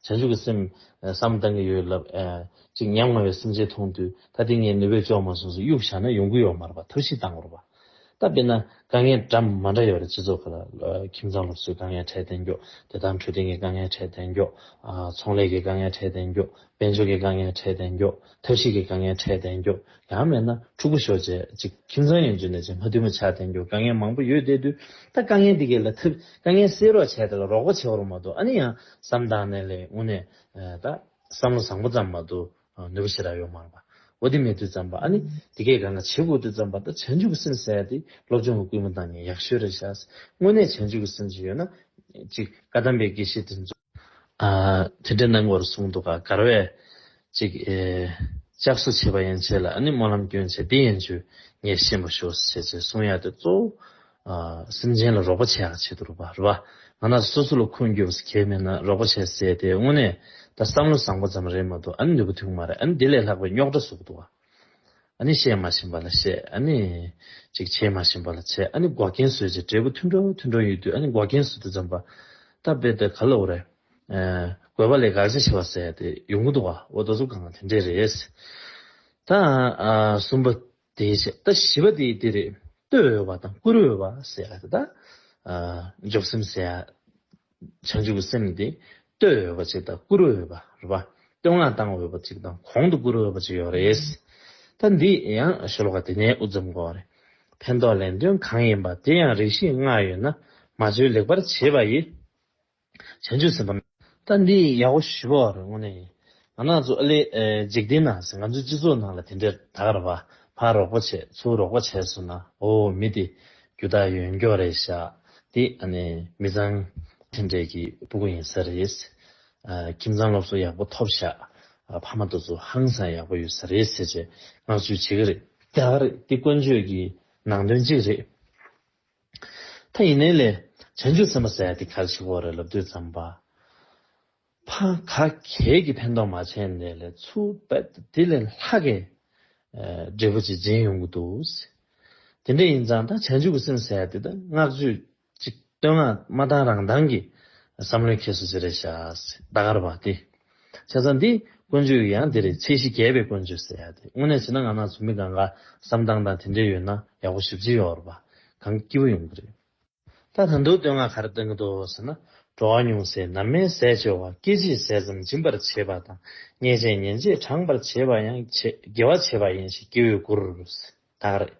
བྱང་ཆུབ་ཀྱི་སེམས་ཨ་བསམ་བཏང་གི་ཡོད་ལབ། ཨ། ཅིག་ཉམ་ང་བའི་སེམས་ཅན་མཐོང་དུས་ད་དེ་ངས་ནུས་པས་བཅོས་མ་སོང་ཟེར་གཡུག་བཞག་ན་ཡོང་གི་ཡོད་མ་རེད་པ། ཐབས་ཤེས་བཏང་དགོས་རེད་པ། ད་དཔེར་ན་དཀའ་ངལ་འདྲ་མ་འདྲ་ཡོད་རེད། སྤྱི་ཚོགས་ཁག་ལ་ཨ་ཁྱིམ་ཚང་སློབ་གསོའི་དཀའ་ངལ་འཕྲད་བསྡད་མགྱོགས། བདེ་ཐང་འཕྲོད་བསྟེན་གྱི་དཀའ་ངལ་འཕྲད་བསྡད་མགྱོགས། ཨ། ཚོང་ལས་ཀྱི་དཀའ་ངལ་འཕྲད་བསྡད་མགྱོགས། དཔལ་འབྱོར་གྱི་དཀའ་ངལ་འཕྲད་བསྡད་མགྱོགས། ཐབས་ཤེས་ཀྱི་དཀའ་ངལ་འཕྲད་བསྡད་མགྱོགས། ཡང་མེད་ན་ཕྲུ་གུ་ཤོར་བྱས་ཅིག་ཁྱིམ་ཚང་ཡོང་རྒྱུ་ནས་ཅིག་མ་མཐུན་པ་ཆགས་བསྡད་མགྱོགས། དཀའ་ངལ་མང་པོ་ཡོད་བསྡད་དུས་ད་དཀའ་ངལ་འདི་གས་ལ་ཐབས་དཀའ་ངལ་སེལ་རོགས་བྱས་དེ་ལ་རོགས་པ་བྱེད་རོགས་མ་གཏོགས། ཨ་ནི་ཡང་བསམ་བཏང་ནས་ལས་དངོས་གནས་ད་བསམ་བློ་བཟང་པོ་ཙམ་མ་གཏོགས་ནུས་པ་ཞེ་དྲག་ཡོད་མ་རེད་པ། འོ་དེ་མེད་དུས་ཙམ་པ་ཨ་ནི་དེ་གས་གང་ག་བྱེད་དགོས་དུས་ཙམ་པ་ད་བྱང་ཆུབ་ཀྱི་སེམས་ཟེར་ཡ་དེ་སློབ་སྦྱོང་གི་སྐུལ་མ་བཏང་ནས་ཡག་ཤོས་རེད་ཤག་དངོས་གནས་བྱང་ཆུབ་ཀྱི་སེམས་ཅིག་ཡོད་ན་ཅིག་བཀའ་གདམས་པའི་དགེ་བཤེས་དེ་ཚོ། ཨ། དེ་འདྲ་གནང་དགོས་རེད་གསུངས་འདུག་ག་ག་རེ་བས། ཅིག་ཨེ། ལྕགས་སོ་བྱེད་པ་ཡན་ཆད་ལ་ཨ་ནི་སྨོན་ལམ་སྐྱོན་བྱས་དེ་ཡན་ཆོད་ངས་ཤེས་པར་ཤོག་ཟེར་བྱས་གསུང་ཡ་དེ་གཙོ་བོ། ཨ། སེམས་ཅན་ལ་རོགས་པ་བྱེད་ཡག་ཆེད་དུ་རེད་པ། རེད་པ། ང་རང་སོ་སོ་ལ་ཁུངས་འགྱུར་བ་གལ་མེད་ན་རོགས་པ་བྱེད་ཟེར་དེ་དངོས་གནས་ད་བསམ་བློ་བཟང་པོ་ཙམ་རེད་མ་གཏོགས་ཨ་ནི་ནུས་པ་ཐོན་གྱི་མ་རེད། ཨ་ནི་དེ་ལས་ལྷག་པའི་རྙོག་དྲ་བཟོ་གི་འདུག་ག་ཨ་ནི་བཤད་མ་ཤེས་པ་ལ་བཤད། ཨ་ནི་ཅིག་བྱེད་མ་ཤེས་པ་ལ་བྱེད། ཨ་ནི་འགོག་རྐྱེན་བཟོས་བྱས་འབྲས་བུ་ཐུང་འགྲོ་ཐུང་འགྲོ་ཡོད་དུས་ཨ་ནི་འགོག་རྐྱེན་བཟོ་དུས་ཙམ་པ། ད་དཔེ་དེ་ག་ལ་འོ་རེད། ཨ། དགོས་པ་ལས་དགག་བྱ་བྱེད་པ་ཟེར་ཡ་དེ་ཡོང་གི་འདུག་ག་འོ་དེ་ཚོ་གང་དེ་འདྲས་རེད། ད། ཨ། གསུམ་པ་དེ་བྱས། ད་བཞི་པ་དེ་དེ་རེད། ལྟོས་འོས་པ་དང་བཀུར་འོས་པ་ཟེར་ཡ་དེ་ད། ཨ། འཇོག་སེམས་ཟེར་ཡ། བྱང་ཆུབ་ཀྱི་སེམས་འདི་ལྟོས་འོས་པ་ཅིག་དང་བཀུར་འོས་པ་རེད་པ། བསྟོད་བསྔགས་བཏང་འོས་པ་ཅིག་དང་གོང་དུ་བཀུར་འོས་པ་ཅིག་ཡོད་རེད། ད་འདི་ཡང་ཤོ་ལོ་ཀ་དེ་ནས་དབུ་འཛོམས་དགོས་པ་རེད། ཕན་འདོགས་ལན་ལྡོན་གང་ཡིན་པ་དེ་ཡང་རིགས་ཤེས་ལྔ་ཡོད་ན་མ་བཅོལ་ལེགས་པར་བྱེད་པ་ཡི། བྱང་ཆུབ་སེམས་དཔའ། ད་འདི་ཡག་པོ་ཞེ་པོ་རེད་དངོས་གནས་ཡིན། ང་རང་ཚོ་ཨ་ལེ་ཨེ་འཇིག་རྟེན་ནང་ཟེར་ང་ཚོའི་སྤྱི་ཚོགས་ནང་ལ་དེ་འདྲ་ད་ག་རེད་པ། ཕར་རོགས་པ་བྱས་ཚུར་རོགས་པ་བྱས་སོང་ན་ཨོ་མི་དེ་རྒྱུ་དག་ཡོན་སྐྱོ་རེད་ཤག་དེ་ཨ་ནི་མི་ཚང་དེ་འདྲས་ཀྱི་སྤུ་གུ་ཡིན་ས་རེད། ཨ། ཁྱིམ་ཚང་སློབ་གསོ་ཡག་པོ་ཐོབ་ཤག་ཨ། ཕ་མ་དེ་ཚོ་ཧང་སང་ཡག་པོ་ཡོད་ས་རེད་ཟེར་བྱས་བསྔགས་བརྗོད་བྱེད་ཀྱི་རེད། ད་ག་རེད། དེ་ཀུན་སྤྱོད་ཀྱི་ནང་དོན་གཅིག་རེད། ད་ཡིན་ནའི་ལས་བྱང་ཆུབ་སེམས་དཔའ་ཟེར་ཡ་དེ་ག་རེ་བྱེད་དགོས་རེད་ལབ་དུས་ཙམ་པ། ཕ་ག་གས་ཀྱི་ཕན་ཐོགས་མ་བྱས་ནའི་ལས་ཚུར་རྦད་དེ་ལས་ལྷག་གི་ཨ། འབྲས་བུ་ཅིག་སྦྱིན་ཡོང་གི་འདུག་དེ་འདྲ་ཡིན་ཙང་ད་བྱང་ཆུབ་ཀྱི་སེམས་ཟེར་ཡ་དེ་ད་བསྔགས་བརྗོད་ཅིག་བསྟོད་བསྔགས་མ་བཏང་རང་བཏང་གི་བསམ་བློའི་འཁྱེར་སོ་ཅིག་རེད་ཤག་ད་ག་རེད་པ་དེ། བྱས་ཙང་འདི་ཀུན་སྤྱོད་ཡང་འདི་རེད། ཚད་གཞི་རྒྱས་པའི་ཀུན་སྤྱོད་ཟེར་ཡ་དེ་དངོས་གནས་བྱས་ན་ང་རང་ཚོ་མི་གང་ག་བསམ་སྟངས་དང་དེ་འདྲས་ཡོད་ན་ཡག་པོ་ཞེ་པོ་ཅིག་ཡོད་རེད་པ། གང་སྐྱིད་པོ་ཡོང་གི་རེད། ད་ད་དུང་བསྟོད་བསྔགས་ག་རེ་བཏང་གི་འདུག་ཟེར་ན། འགྲོ་བ་ཉུང་སའི་ནར་མའི་ཟས་སྤྱོད་པ། སྐད་ཅིག་ཟས་ཙམ་སྦྱིན་པར་བྱེད་པ་དང་། བརྙས་བཅས་ཉེས་བྱས་དྲངས་པར་བྱེད་པ་ཡང་བྱེད་དགེ་བ་བྱེད་པ་ཡིན་ཞེས་སྐྱེ་བོས་བཀུར། ད་ག་རེད།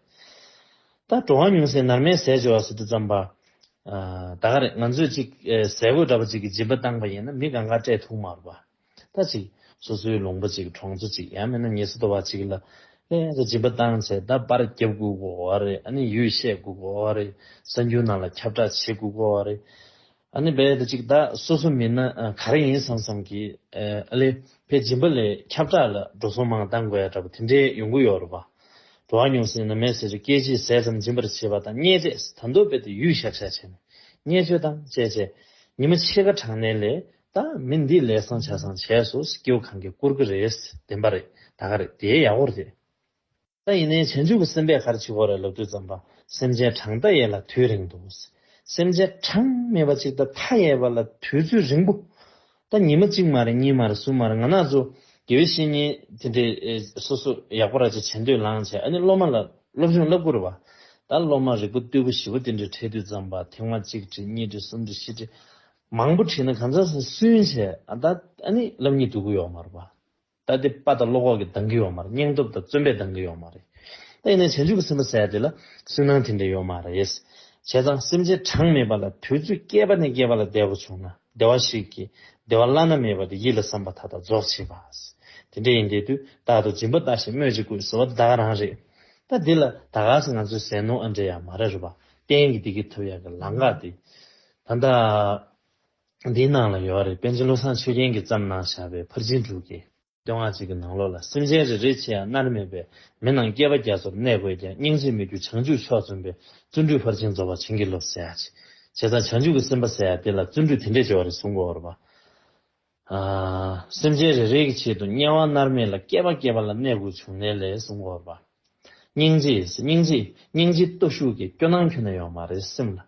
ད་འགྲོ་བ་ཉུང་སའི་ནར་མའི་ཟས་སྤྱོད་པ་ཟེར་དུས་ཙམ་པ། ཨ། ད་ག་རེད། ང་ཚོས་ཅིག་ཨེ། ཟས་གོས་འདྲ་པོ་ཅིག་གི་སྦྱིན་པ་བཏང་པ་ཡིན་ན་མི་གང་ག་སྤྲད་ཐུབ་མ་རེད་པ། ད་ཅིག་སོ་སོའི་ལུང་པ་ཅིག་གྲོང་ཚོ་ཅིག་ཡང་མིན་ན་ཉེ་ས་དོ་བ་ཅིག་ལ་ཨེ་ད་སྦྱིན་པ་བཏང་བྱས་ད་པར་རྒྱབ་དགོས་ཀྱི་ཡོད་རེད། ཨ་ནི་ཡུལ་བཤད་དགོས་ཀྱི་ཡོད་རེད། གསར་འགྱུར་ནང་ལ་ཁྱབ་བསྒྲགས་བྱེད་དགོས་ཀྱི་ཡོད་རེད། ཨ་ནི་རྦད་དེ་ཅིག་ད་སོ་སོ་མིན་ན་ཨ་ག་རེ་ཡིན་བསམ་བསམ་གྱི་ཨ་ཨ་ལེ་ཕའི་སྦྱིན་པ་ལས་ཁྱབ་བསྒྲགས་ལ་འགྲོ་སོང་མང་བཏང་དགོས་ཡ་འདྲ་པོ་དེ་འདྲའི་ཡོང་གི་ཡོད་རེད་པ། འགྲོ་བ་ཉུང་སའི་ནར་མའི་ཟས་སྤྱོད། སྐད་ཅིག་ཟས་ཙམ་སྦྱིན་པར་བྱེད་པ་དང་། བརྙས་བཅས། ད་དུང་རྦད་དེ་ཡུལ་བཞག་བཞག་བྱས་ནས་བརྙས་བཅོས་དང་བཅས་བྱས་ཉི་མ་ཕྱེད་ཀ་དྲངས་ནའི་ལས་ད་མི་འདི་ལས་བཟང་ཆ་བཟང་བྱས་སོང་ཟེར་སྐྱེ་བོ་གང་གིས་བཀུར་གྱི་རེད། བདེན་པ་རེད། ད་ག་རེད། དེ་ཡག་པོ་རེད། ད་ཡིན་ནའི་བྱང་ཆུབ་ཀྱི་སེམས་དཔས་ག་རེ་བྱེད་དགོས་རེད་ལབ་དུས་ཙམ་པ། སེམས་ཅན་གྲངས་མཐའ་ཡས་ལ་དུས་རིང་དུ། སེམས་ཅན་གྲངས་མེད་པ་ཅིག་དང་མཐའ་ཡས་པ་ལ་དུས་ཚོད་རིང་པོ། ད་ཉི་མ་གཅིག་མ་རེད། གཉིས་མ་རེད། གསུམ་མ་རེད། ང་རང་ཚོ་དགེ་བའི་བཤེས་གཉེན་དེ་འདྲའི་ཨེ་སོ་སོ་ཡག་པོ་ར་ཅིག་བྱེད་འདོད་ལངས་བྱས་ཨ་ནི་སློབ་མ་ལ་སློབ་སྦྱོང་བསླབ་དགོས་རེད་པ། ད་སློབ་མ་རིག་པ་རྟུལ་པོ་ཞེ་པོ་དེ་འདྲ་འཕྲད་དུས་ཙམ་པ་ཐེངས་མ་གཅིག་ཁྲིད་གཉིས་ཁྲིད་གསུམ་ཁྲིད་བཞི་ཁྲིད་མང་པོ་ཁྲིད་ན་གང་ཟག་སུན་བྱས་ཨ་ད་ཨ་ནི་སློབ་གཉེར་འགྲོ་གི་ཡོད་མ་རེད་པ། ད་དེ་པ་དང་བློ་ཁོག་གིས་འདང་གི་ཡོད་མ་རེད། སྙིང་སྟོབས་དང་བརྩོན་པས་འདང་གི་ཡོད་མ་རེད། ད་ཡིན་ནའི་བྱང་ཆུབ་ཀྱི་སེམས་དཔའ་ཟེར་ཡ་དེ་ལ་སུན་སྣང་དེ་འདྲ་ཡོད་མ་རེད། བྱས་ཙང་སེམས་ཅན་གྲངས་མེད་པ་ལ་དུས་ཚོད་བསྐལ་པ་ནས་བསྐལ་པ་ལ་བསྡད་དགོས་བྱུང་ན། བདེ་བ་ཞིག་གི་བདེ་བ་བླ་ན་མེད་པ་དེ་ཡིད་ལ་བསམ་པ་མཐའ་དག་རྫོགས་བྱེད་པ། དེ་འདྲ་ཡིན་དེ་དུས་རྟག་ཏུ་སྦྱིན་པ་བཏང་ཞིང་སྨོས་ཅི་དགོས་ཟེར་བ་དེ་ད་ག་རང་རེད། ད་འདི་ལ་ད་ག་སེ་ང་ཚོས་ཟས་ནོར་ཨ་འདྲེ་ཡང་མ་རེད་རེད་པ། གཏན་གྱི་བདེ་སྐྱིད་ཐོབ་ཡག་གི་ལམ་ཁ་དེ། ད་ལྟ་འདིའི་ནང་ལ་ཡོད་རེད། པཎ་ཆེན་བློ་བཟང་ཆོས་རྒྱན་གྱིས་བརྩམས་གནང་བཞག་པའི་ཕར་ཕྱིན་དྲུག་གི་བསྟོད་བསྔགས་གཅིག་གི་ནང་ལོགས་ལ། སེམས་ཅན་རེ་རེའི་ཆེད་ཡང་མནར་མེད་པའི། མི་རྣམས་བསྐལ་པ་རྒྱ་མཚོར་གནས་དགོས་ཀྱང་། སྙིང་རྗེས་མི་འགྱུར་བྱང་ཆུབ་མཆོག་བརྩོན་པའི། བརྩོན་འགྲུས་ཕར་ཕྱིན་རྫོགས་པར་བྱིན་གྱིས་རློབས་ཟེར་ཡག་ཅིག་བྱས་ཙང་བྱང་ཆུབ་ཀྱི་སེམས་དཔའ་ཟེར་ཡག་དེ་ལ་བརྩོན་འགྲུས་དེ་འདྲས་བྱེད་པ་རེད་གསུང་གི་ཡོད་རེད་པ། ཨ། སེམས་ཅན་རེ་རེ་གི་ཆེད་དུ་དམྱལ་བ་མནར་མེད་ལ་བསྐལ་པ་བསྐལ་པ་ལ་གནས་དགོས་བྱུང་ནའི་ལས་གསུང་གི་ཡོད་རེད་པ། སྙིང་རྗེ། སྙིང་རྗེ། སྙིང་རྗེ་སྟོབས་ཤུགས་ཀྱིས་སྐྱོ་སྣང་ཁྱོན་ནས་ཡོད་མ་རེད་སེམས་ལ།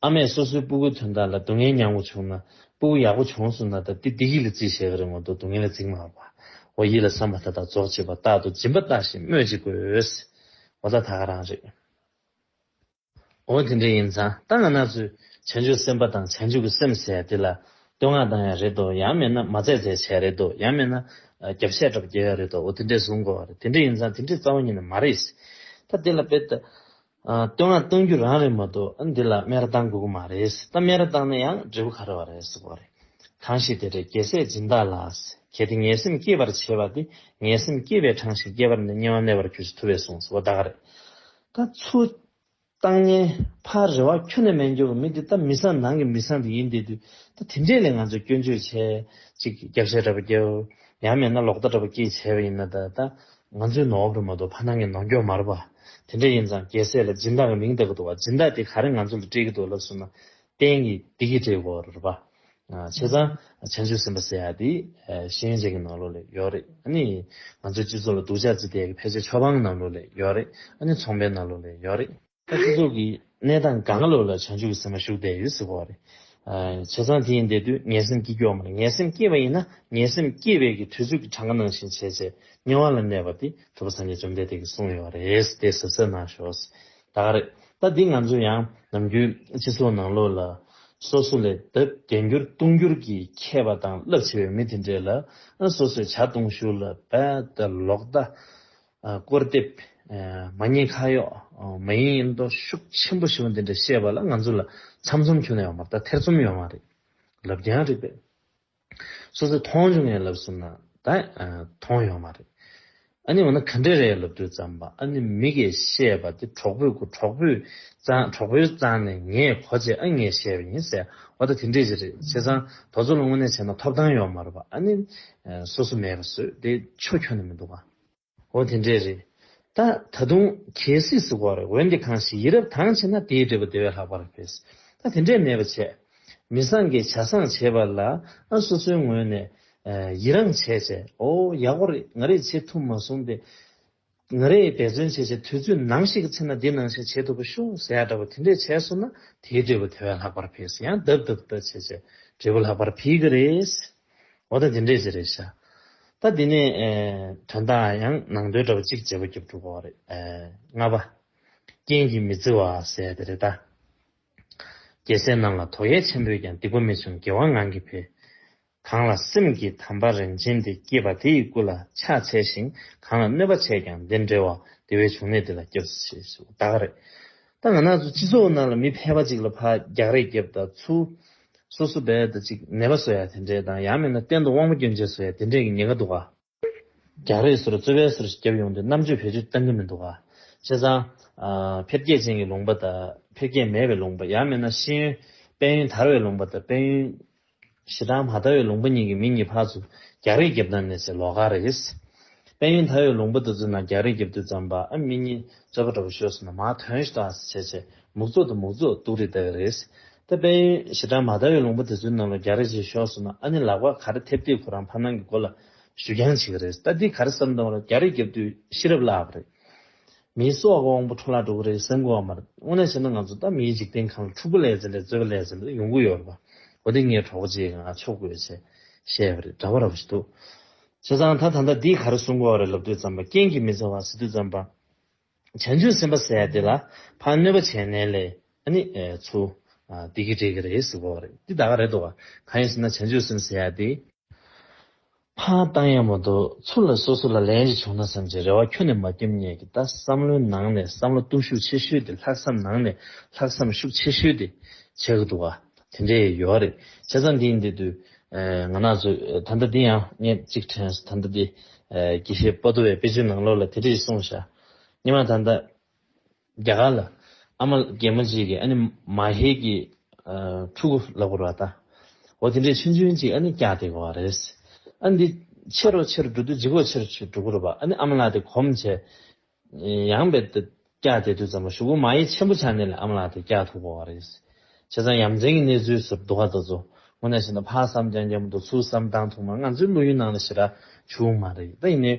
ཨ་མས་སོ་སོའི་སྤུ་གུའི་དོན་དག་ལ་སྡུག་བསྔལ་མྱངས་པོ་བྱུང་ན། སྤུ་གུ་ཡག་པོ་བྱུང་སོང་ན་ད་འདི་བདེ་སྐྱིད་ལ་རྩིས་བྱས་ཀྱི་རེད་མ་གཏོགས་སྡུག་བསྔལ་ལ་རྩིས་མ་རེད་པ། འོ་ཡིད་ལ་བསམ་པ་མཐའ་དག་རྫོགས་བྱེད་པ། རྟག་ཏུ་སྦྱིན་པ་བཏང་ཞིང་སྨོས་ཅི་དགོས། འོ་ད་ད་ག་རང་རེད། འོ་དེ་འདྲ་ཡིན་ཙང་ད་ང་རང་ཚོས་བྱང་ཆུབ་སེམས་དཔའ་དང་བྱང་ཆུབ་ཀྱི་སེམས་ཟེར་དེ་ལ་བསྟོད་བསྔགས་བཏང་ཡ་རེད་དོ། ཡང་མིན་ན་མ་ཚད་ཚད་བྱས་རེད་དོ། ཡང་མིན་ན་ཨ་རྒྱབ་བཤད་འདྲ་པོ་རྒྱག་ཡ་རེད་དོ། འོ་དེ་འདྲས་གསུང་དགོས་པ་རེད། དེ་འདྲ་ཡིན་ཙང་དེ་འདྲས་རྩ་བ་ཉིད་ནས་མ་རེད། ད་དེ་ལ་དཔེ་ད་ཨ་བསྟོད་བསྔགས་གཏོང་རྒྱུ་རང་རེད་མ་གཏོགས་ཨ་འདི་ལ་སྨད་ར་བཏང་དགོས་ཀྱི་མ་རེད། ད་སྨད་ར་བཏང་ན་ཡང་འབྲས་བུ་ག་རེ་བ་རེད་ཟེར་དགོས་པ་རེད། གང་ཞིག་དེ་འདྲའི་རྒྱལ་སྲས་སྦྱིན་བདག་ལ། གལ་ཏེ་ངན་སེམས་སྐྱེས་པར་བྱེད་པ་དེ། ངན་སེམས་སྐྱེས་པས་དྲངས་ཤིང་བསྐལ་པར་ནི། དམྱལ་བར་གནས་པར་གྱུར་ཅིག་ཐུབ་པས་གསུངས་ཟེར་བ་ད་ག་རེད། ད་ཚུར་བཏང་ཉན་ཕར་རེ་བ་ཁྱོན་ནས་མེད་འགྱོ་བ་མི་འདི་ད་མི་བཟང་ནང་གི་མི་བཟང་དེ་ཡིན་བསྡད་དུས། ད་དེ་འདྲས་ལས་ང་ཚོས་སྐྱོན་བརྗོད་བྱས་ཅིག་རྒྱབ་བཤད་འདྲ་པོ་རྒྱབ། ཡང་མིན་ན་ལོག་ལྟ་འདྲ་པོ་སྐྱེས་བྱས་པ་ཡིན་ན། ད་ད་ང་ཚོའི་ནོར་བུ་རེད་མ་གཏོགས་ཕ་ནང་གི་ནོར་འགྱོ་མ་རེད་པ། དེ་འདྲས་ཡིན་ཙང་རྒྱལ་སྲས་ལ་སྦྱིན་བདག་གི་མིང་བཏགས་ཀྱི་འདུག་བ། སྦྱིན་བདག་དེ་ག་རེ་ང་ཚོ་ལ་སྤྲད་ཀྱི་འདུག་ལབ་སོང་ན། རྟེན་གྱི་བདེ་སྐྱིད་སྤྲད་དགོས་རེད་པ། ཨ། བྱས་ཙང་བྱང་ཆུབ་སེམས་དཔའ་ཟེར་ཡ་དེ་ཨ་ཤེས་ཡོན་ཅན་གྱི་ནང་ལོགས་ལ་ཡོད་རེད། ཨ་ནི་ང་ཚོའི་སྤྱི་ཚོགས་ལ་སྡུག་ཅག་བརྩི་བསྡད་ཀྱི་ཕལ་ཆེར་ཆོས་འབངས་ནང་ལོགས་ལ་ཡོད་རེད། ཨ་ནི་ཚོང་པའི་ནང་ལོགས་ལ་ཡོད་རེད། ད་སྤྱི་ཚོགས་ཀྱི་གནས་སྟངས་གང་ལོགས་ལ་བྱང་ཆུབ་ཀྱི་སེམས་དཔའ་བཞུགས་བསྡད་ཡོད་ཟེར་གོ་རེད། ཨ། བྱས་ཙང་དེ་ཡིན་བསྡད་དུས་ངན་སེམས་སྐྱེ་རྒྱུ་ཡོད་མ་རེད། ངན་སེམས་སྐྱེས་པ་ཡིན་ན་ངན་སེམས་སྐྱེས་པའི་གི་དུས་ཚོད་ཀྱི་གྲངས་ཀ་ནང་བཞིན་བྱས་བྱས་དམྱལ་བ་ལ་གནས་པ་དེ་ཐུབ་པ་སངས་རྒྱས་བཅོམ་ལྡན་འདས་ཀྱིས་གསུངས་ཡོད་རེད། དེ་གཟབ་གཟབ་གནང་ཤོག། ད་ག་རེད། ད་འདི་ང་ཚོ་ཡང་ནམ་རྒྱུན་སྤྱི་ཚོགས་ནང་ལོགས་ལ་སོ་སོ་ལས་ལྡབ་བརྒྱ་འགྱུར་སྟོང་འགྱུར་གྱིས་མཁས་པ་དང་རླབས་ཆེ་བའི་མི་དེ་འདྲས་ལ། ཨ། སོ་སོས་ཇ་བཏུང་ཤུལ་ལ་རྦད་དེ་ལོག་ལྟ། ཨ། སྐུར་འདེབས། ཨ། མ་ཉེས་ཁ་གཡོགས། ཨ། མ་ཡིན་ཡིན་མདོག་ཤུགས་ཆེན་པོ་ཞེ་པོ་འདི་འདྲ་བཤད་པ་ལ་ང་ཚོ་ལ་ཚམ་ཚོམ་ཁྱོན་ནས་ཡོད་མ་རེད། ད་ཐེ་ཚོམ་ཡོད་མ་རེད། ལབ་རྐྱང་རེད་པས། སོ་སོས་མཐོང་བྱུང་ངས་ལབ་སོང་ན་ད་ཨ་མཐོང་ཡོད་མ་རེད། ཨ་ནི་འོ་ན་ག་འདྲས་རེད་ལབ་དུས་ཙམ་པ། ཨ་ནི་མི་གིས་བཤད་པ་དེ་གྲོགས་པོས་གོ་གྲོགས་པོས་རྩ་གྲོགས་པོའི་རྩ་ནས་ངས་གོ་བྱས་ཨ་ངས་བཤད་པ་ཡིན་ཟེར། འོ་ད་དེ་འདྲས་ཅིག་རེད། བྱས་ཙང་དེ་ཚོ་ལ་དངོས་གནས་བྱས་ན་ཐོབ་ཐང་ཡོད་མ་རེད་པ། ཨ་ནི་ཨ་སོ་སོ་མེད་པ་བཟོས་དེ་ཆོ་ཁྱོན་ནས་མི་འདུག་ག་འོ་དེ་འདྲས་རེད། ད་ད་དུང་གལ་སྲིད་ཟེར་གོ་རེད། འོན་ཏེ་གང་ཞིག་ཡིད་རབ་དྭངས་ཆེ་ན། དེའི་འབྲས་བུ་བདེ་བས་ལྷག་པར་འཕེལ། ད་དེ་འདྲས་མེད་པ་བྱས། མི་བཟང་གིས་བྱ་བཟང་བྱེད་པ་ལ་ཨ་སོ་སོའི་ངོས་ནས་ཨ་ཡི་རངས་བྱས་བྱས། ཨོ་ཡག་པོ་རེད། ང་རས་བྱེད་ཐུབ་མ་སོང་སྟེ། ང་རས་འབད་བརྩོན་བྱས་བྱས་དུས་ཚོད་ནང་བཞིན་གྱི་ཚེ་ན་འདི་ནང་བཞིན་བྱེད་ཐུབ་པ་ཤོག་ཟེར་ཡ་འདྲ་པོ་དེ་འདྲས་བྱས་སོང་ན། དེའི་འབྲས་བུ་དེ་བས་ལྷག་པར་འཕེལ་ཟེར། ཡང་ལྡབ་ལྡབ་ལྡབ་བྱས་བྱས་འབྲས་བུ་ལྷག་པར་འཕེལ་གི་རེད། འོ་ད་དེ་འདྲས་ཅིག་རེད་ཤག་ད་དེ་ནས་ཨེ་དོན་དག་ཡང་ནང་དོན་འདྲ་པོ་གཅིག་བརྗེ་པོ་རྒྱབ་འགྲོ་དགོས་པ་རེད། ཨེ་ལྔ་པ། རྐྱེན་གྱིས་མི་བརྫི་བ་ཟེར་དེ་རེད་ད། རྒྱལ་སྲས་རྣམས་ལ་དོ་གལ་ཆེན་པོས་ཀྱང་། སྡིག་པ་མི་འབྱུང་དགེ་བ་ངང་གིས་འཕེལ། གང་ལ་སེམས་ཀྱི་དམ་པ་རིན་ཆེན་དེ། སྐྱེས་པ་དེ་ཡི་སྐུ་ལ་ཕྱག་འཚལ་ཞིང་། གང་ལ་གནོད་པ་བྱས་ཀྱང་བདེ་འབྲེལ་བ། དེ་བས་བྱུང་གནས་དེ་ལ་སྐྱབས་སུ་མཆི་ཞེས་ད་ག་རེད། ད་ང་རང་ཚོ་སྤྱི་ཚོགས་ནང་ལ་མི་ཕལ་པ་ཅིག་ལ་ཕར་རྒྱག་རེས་རྒྱབ་དང་ཚུར་སོ་སོ་རྦད་དེ་ཅིག་ནད་པ་བཟོ་ཡ་དེ་འདྲས་དང་། ཡང་མིན་ན་གཏན་དུ་དབང་པོ་སྐྱོན་ཅན་བཟོ་ཡ་དེ་འདྲས་ཀྱི་ཉེན་ཁ་འདུག་ག་རྒྱག་རེས་ཟེར་རྩོད་པ་ཟེར་ཞིག་རྒྱབ་ཡོང་དུས་རྣམ་དཔྱོད་བེད་སྤྱོད་གཏང་གི་མི་འདུག་ག་བྱས་ཙང་ཨ་འཕེལ་རྒྱས་ཅན་གྱི་ལུང་པ་དང་འཕེལ་རྒྱས་མེད་པའི་ལུང་པ། ཡང་མིན་ན་ཤེས་ཡོན་དཔལ་ཡོན་དར་བའི་ལུང་པ་དང་དཔལ་ཡོན་ཞེ་དྲག་མ་དར་བའི་ལུང་པ་གཉིས་ཀྱི་མི་གཉིས་ཕར་ཚུར་རྒྱག་རེས་རྒྱབ་སྟངས་ནི་ལོགས་ཀ་རེད། དཔལ་ཡོན་དར་བའི་ལུང་པ་དེ་ཚོའི་ནང་རྒྱག་རེས་རྒྱབ་དུས་ཙམ་པ་ཨ་མི་གཉིས་རྩོད་པ་འདྲ་པོ་ཤོར་སོང་ན་མར་ཐོན་ཤོག་ཨ་ཟེར་བྱས་བྱས་མུག་ཙོག་དང་མུག་ཙོག་གཏུག་རེས་བལྟ་གི་རེད། ད་དཔལ་ཡོན་ཞེ་དྲག་མ་དར་བའི་ལུང་པ་དེ་ཚོའི་ནང་ལ་རྒྱག་རེས་བྱས་ཤོར་སོང་ན་ཨ་ནི་ལག་པ་ག་རེ་ཐེབས་ཐེབས་ཁོ་རང་ཕར་ནང་གི་སྒོ་ལ་ཞུ་རྐྱང་བྱེད་ཀྱི་རེད། ད་འདི་ག་རེ་བསམ་བཏང་བ་ལ་རྒྱག་རེས་རྒྱབ་དུས་ཤེས་རབ་བརླག་པ་རེད། མིའི་སྲོག་གི་དབང་པོ་འཕྲོ་བརླག་འགྲོ་གི་རེད་བསམ་གྱི་ཡོད་མ་རེད། དངོས་གནས་བྱས་ན་ང་ཚོ་ད་མིའི་འཇིག་རྟེན་ཁམས་ལ་ཕྲུ་གུ་ལས་ཟེར་འདྲ་རྩོད་པ་ལས་ཟེར་འདྲ་ཡོང་གི་ཡོད་རེད་པ། འོ་དེ་ངའི་གྲོགས་པོ་ཅིག་གིས་ང་ཆོག་དགོས་ཟེར་བཤད་པ་རེད། འདྲ་པོ་འདྲ་པོ་ཞིག་འདུག་བྱས་ཙང་ད་ད་ལྟ་འདིས་ག་རེ་གསུང་གི་ཡོད་རེད་ལབ་དུས་ཙམ་པ་རྐྱེན་གྱིས་མི་བརྫི་བ་ཟེར་དུས་ཙམ་པ། བྱང་ཆུབ་སེམས་དཔའ་ཟེར་ཡ་དེ་ལ་ཕར་གནོད་པ་བྱས་ནའི་ལས་ཨ་ནི་ཨེ་ཚུར་ཨ་བདེ་སྐྱིད་སྤྲད་ཀྱི་རེད་ཟེར་གྱི་ཡོད་རེད། འདི་ད་ག་རེད་འདུག་ག་གང་ཡིན་ཟེར་ན་བྱང་ཆུབ་སེམས་ཟེར་ཡ་དེ། ཕར་བཏང་ཡག་མ་གཏོགས་ཚུར་ལ་སོ་སོ་ལ་ལན་ཞིག་བྱུང་ན་བསམ་བྱས་རེ་བ་ཁྱོན་ནས་མ་བརྒྱབ་མཁན་གྱི་ད་བསམ་བློའི་ནང་ནས་བསམ་བློ་གཏོང་ཤུགས་ཆེ་ཤོས་དེ། ལྷག་བསམ་ནང་ནས་ལྷག་བསམ་ཤུགས་ཆེ་ཤོས་དེ་བྱེད་ཀྱི་འདུག་ག་དེ་འདྲས་ཡོད་རེད། བྱས་ཙང་འདི་ཡིན་དུས་དུས་ང་རང་ཚོས་ད་ལྟ་འདི་ཡང་ངས་གཅིག་དྲན་སོང་། ད་ལྟ་འདི་དགེ་བཤེས་དཔའ་བདུད་པའི་དཔེ་ཆའི་ནང་ལོགས་ལ་དེ་འདྲས་གསུངས་ཤག་ཉི་མ་ད་ལྟ་རྒྱ་གར་ལ་ཨ་མ་རྒན་མོ་གཅིག་གིས་ཨ་ནི་མ་ཧེ་གི་ཕྲུ་གུ་ལབ་དགོས་རེད་པ། ད་འོ་དེ་འདྲས་ཆུང་ཆུང་གཅིག་ཨ་ནི་བཀྱག་བསྡད་ཀྱི་ཡོད་རེད། ཨ་ནི་འདི་ཆེ་རུ་ཆེ་རུ་འགྲོ་དུས་ལྗིད་ཁོག་ཆེ་རུ་ཆེ་རུ་འགྲོ་གི་རེད་པ། ཨ་ནི་ཨ་མ་ལགས་དེ་གོམས་བྱས། ཡང་བསྐྱར་བསྐྱར་བསྡད་དུས་ཙམ་པ་གཞུག་གུ་མ་ཧེ་ཆེན་པོ་ཆགས་ནས་ལས་ཨ་མ་ལགས་དེ་བསྐྱར་ཐུབ་དགོས་པ་རེད། བྱས་ཙང་ཡ་མཚན་གྱི་གནས་ཚུལ་ཟེར་འདུག་ག་དེ་ཚོ་དངོས་གནས་བྱས་ན་ཕར་བསམ་རྐྱང་རྐྱང་མི་འདུག་ཚུར་བསམ་བཏང་ཐུབ་མ། ང་ཚོའི་བློ་ཡུལ་ནང་ལ་ཞེ་དྲག་བྱུང་མ་རེད། ད་ཡིན་ནའི་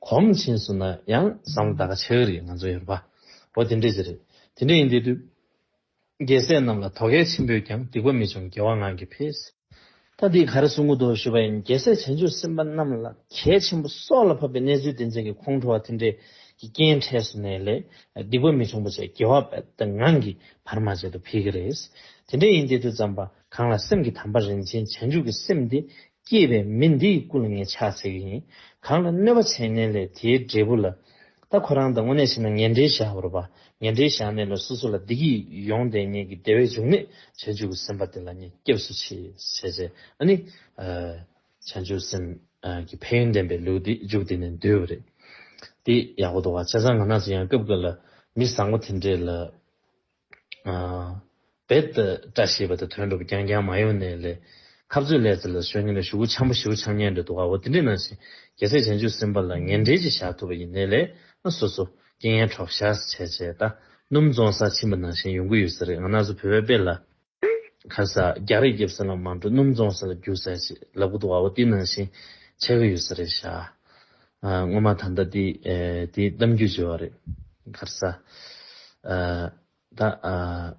གོམས་ཕྱིན་སོང་ན་ཡང་བསམ་བློ་ད་ག་ཆགས་ཀྱི་རེད། ང་ཚོ་ཡོད་རེད་པ། འོ་དེ་འདྲས་ཅིག་རེད། དེ་འདྲས་ཡིན་དུས་དུས། རྒྱལ་སྲས་རྣམས་ལ་དོ་གལ་ཆེན་པོས་ཀྱང་། སྡིག་པ་མི་འབྱུང་དགེ་བ་ངང་གིས་འཕེལ། ད་འདི་ག་རེ་གསུང་གི་འདུག་ཞུས་པ་ཡིན། རྒྱལ་སྲས་བྱང་ཆུབ་སེམས་དཔའ་རྣམས་ལ་གལ་ཆེན་པོ་སྲོག་ལ་བབ་པའི་གནས་ཚུལ་དེ་འཛིན་གྱི་ཁོང་ཁྲོ་བ་དེ་འདྲས་ཀྱི་རྐྱེན་འཕྲད་སོང་ནས་ལས་སྡིག་པ་མི་འབྱུང་བ་བྱས་དགེ་བ་དཔེ་ངང་གིས་བར་མ་ཆད་དུ་འཕེལ་གྱི་རེད། དེ་འདྲས་ཡིན་དུས་དུས་ཙམ་པ་གང་ལ་སེམས་ཀྱི་དམ་པ་རིན་ཆེན་བྱང་ཆུབ་ཀྱི་སེམས་འདི་སྐྱེས་པའི་མི་འདིའི་སྐུ་ལ་ངས་ཕྱག་འཚལ་གྱི་ཡིན། གང་ལ་གནོད་པ་བྱས་ནས་ལས་དེའི་འབྲས་བུ་ལ། ད་ཁོ་རང་དང་དངོས་གནས་བྱས་ན་ངན་འབྲེལ་བཞག་པ་རེད་པ། ངན་འབྲེལ་བཞག་ནས་ལ་སོ་སོ་ལ་བདེ་སྐྱིད་ཡོང་བསྡད་མཁན་གྱི་བདེ་བའི་འབྱུང་གནས་བྱང་ཆུབ་ཀྱི་སེམས་དཔའ་དེ་ལ་ངས་སྐྱབས་སུ་མཆི་ཟེར་བྱས། ཨ་ནི་བྱང་ཆུབ་སེམས་ཀྱི་ཕན་ཡོན་ལྡན་པའི་ལེའུ་འདི་མཇུག་དེ་ནས་བསྡུས་པ་རེད། དེ་ཡག་པོ་འདུག་ག་བྱས་ཙང་ང་རང་ཚོ་ཡང་སྐབས་འགའ་ལ་མི་བཟང་པོ་དེ་འདྲས་ལ། རྦད་དེ་བཀྲ་ཤིས་པ་དང་དོན་འགྲུབ་རྐྱང་རྐྱང་མ་ཡོང་ནས་ལས། ཁ་རྩོད་ལས་ཚེ་ལ་ཤོར་ཉེན་ལས་ཞུ་གུ་འཆམ་པོ་ཞེ་པོ་འཆམ་ཉེན་འདྲ་འདུག་ག་འོ་དེ་འདྲའི་ནང་བཞིན་རྒྱལ་སྲས་བྱང་ཆུབ་སེམས་དཔའ་ལ་ངན་འབྲེལ་ཅིག་བཞག་ཐུབ་པ་ཡིན་ནའི་ལས་ང་སོ་སོ་རྐྱེན་ངན་གྲོགས་ཤར་བྱས་བྱས་ད་སྣུམ་བཙོང་ས་ཕྱིན་པ་ནང་བཞིན་ཡོང་གི་ཡོད་ས་རེད། ང་རང་ཚོ་བོད་པའི་དཔེ་ལ་ཁ་ས་རྒྱ་རིགས་རྒྱབ་ས་ལ་མ་འགྲོ་སྣུམ་བཙོང་ས་ལ་རྒྱུགས་ཟེར་ཅིག་ལབ་གི་འདུག་ག་འོ་དེ་ནང་བཞིན་ཆགས་ཀྱི་ཡོད་ས་རེད་ཤག་སྔོན་མ་ད་ལྟ་དེ་དེ་གཏམ་རྒྱུད་བརྗོད་པ་རེད། ཁ་ས། ད་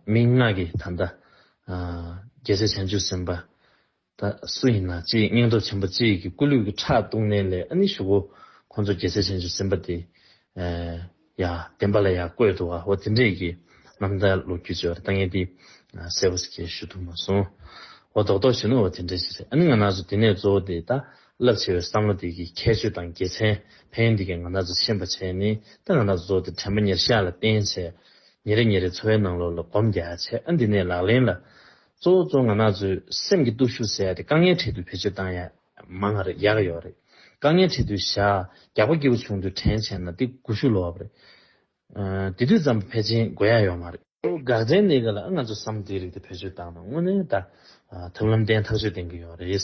མི་ལྔ་གིས་ད་ལྟ་རྒྱལ་སྲས་བྱང་ཆུབ་སེམས་དཔའ་ད་སུ་ཡིན་ན་ཅིག་སྙིང་སྟོབས་ཆེན་པོ་ཅིག་གི་སྐུ་ལུས་ཀྱི་ཁྲག་བཏུང་ནས་ལས་ཨ་ནི་གཞུག་གུ་ཁོང་ཚོ་རྒྱལ་སྲས་བྱང་ཆུབ་སེམས་དཔའ་དེ་ཡ་བདེན་པ་ལ་ཡ་བཀོད་འདུག་ག་འོ་དེ་འདྲས་ཀྱི་རྣམ་ཐར་ལོ་རྒྱུས་བྱས་པ་རེད། ད་ངས་དེ་གསལ་པོ་ཞིག་ཞུ་ཐུབ་མ་སོང་། འོ་རྡོག་རྡོག་ཞུ་ན་འོ་དེ་འདྲས་ཞིག་རེད། ཨ་ནི་ང་རང་ཚོ་དེ་ནས་གཙོ་བོ་དེ་ད་རླབས་ཆེ་བའི་བསམ་བློ་དེ་གི་ཁྱད་ཆོས་དང་དགེ་མཚན་ཕན་ཡོན་དེ་གས་ང་རང་ཚོ་ཤེས་པ་བྱས་ནས་ད་ང་རང་ཚོ་གཙོ་བོ་དེ་དྲན་པ་ཉེར་བཞག་ལ་བརྟེན་བྱས། ཉིན་རེ་ཉིན་རེ་འཚོ་བའི་ནང་ལོགས་ལ་སྒོམ་རྒྱག་བྱས། ཨ་འདི་ནས་ལག་ལེན་ལ་གཙོ་བོ་གཙོ་བོ་ང་རང་ཚོའི་སེམས་ཀྱི་སྟོབས་ཤུགས་ཟེར་ཡ་དེ་དཀའ་ངལ་འཕྲད་དུས་བེད་སྤྱོད་བཏང་ཡ་མང་ང་རེད། ཡག་ཡོད་རེད། དཀའ་ངལ་འཕྲད་དུས་བཞག་རྒྱགས་པ་སྐྱིད་པོ་བྱུང་དུས་དྲན་བྱས་ན་དེ་སྒུལ་ཤུགས་ལོག་པ་རེད། ཨ་དེ་དུས་ཙམ་ཕལ་ཆེར་དགོས་ཡ་ཡོད་མ་རེད། འགག་རྩའི་གནས་སྐབས་ལ་ཨ་ང་ཚོ་བསམ་བློ་དེའི་རིགས་དེ་བེད་སྤྱོད་བཏང་ན་དངོས་གནས་ད་ཐབས་ལམ་བརྟན་ཐག་ཆོད་ལྡན་གྱི་ཡོད་རེད།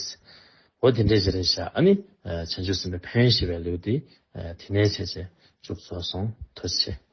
འོ་དེ་འདྲས་ཅིག་རེད་ཤག་ཨ་ནི་བྱང་ཆུབ་སེམས་དཔའི་ཕན་ཡོན་ཞེས་པའི་ལེའུ་དེ་དེ་ནས་བྱས་བྱས་མཇུག་རྫོགས་སོང་། ཐུགས་རྗེ་ཆེ།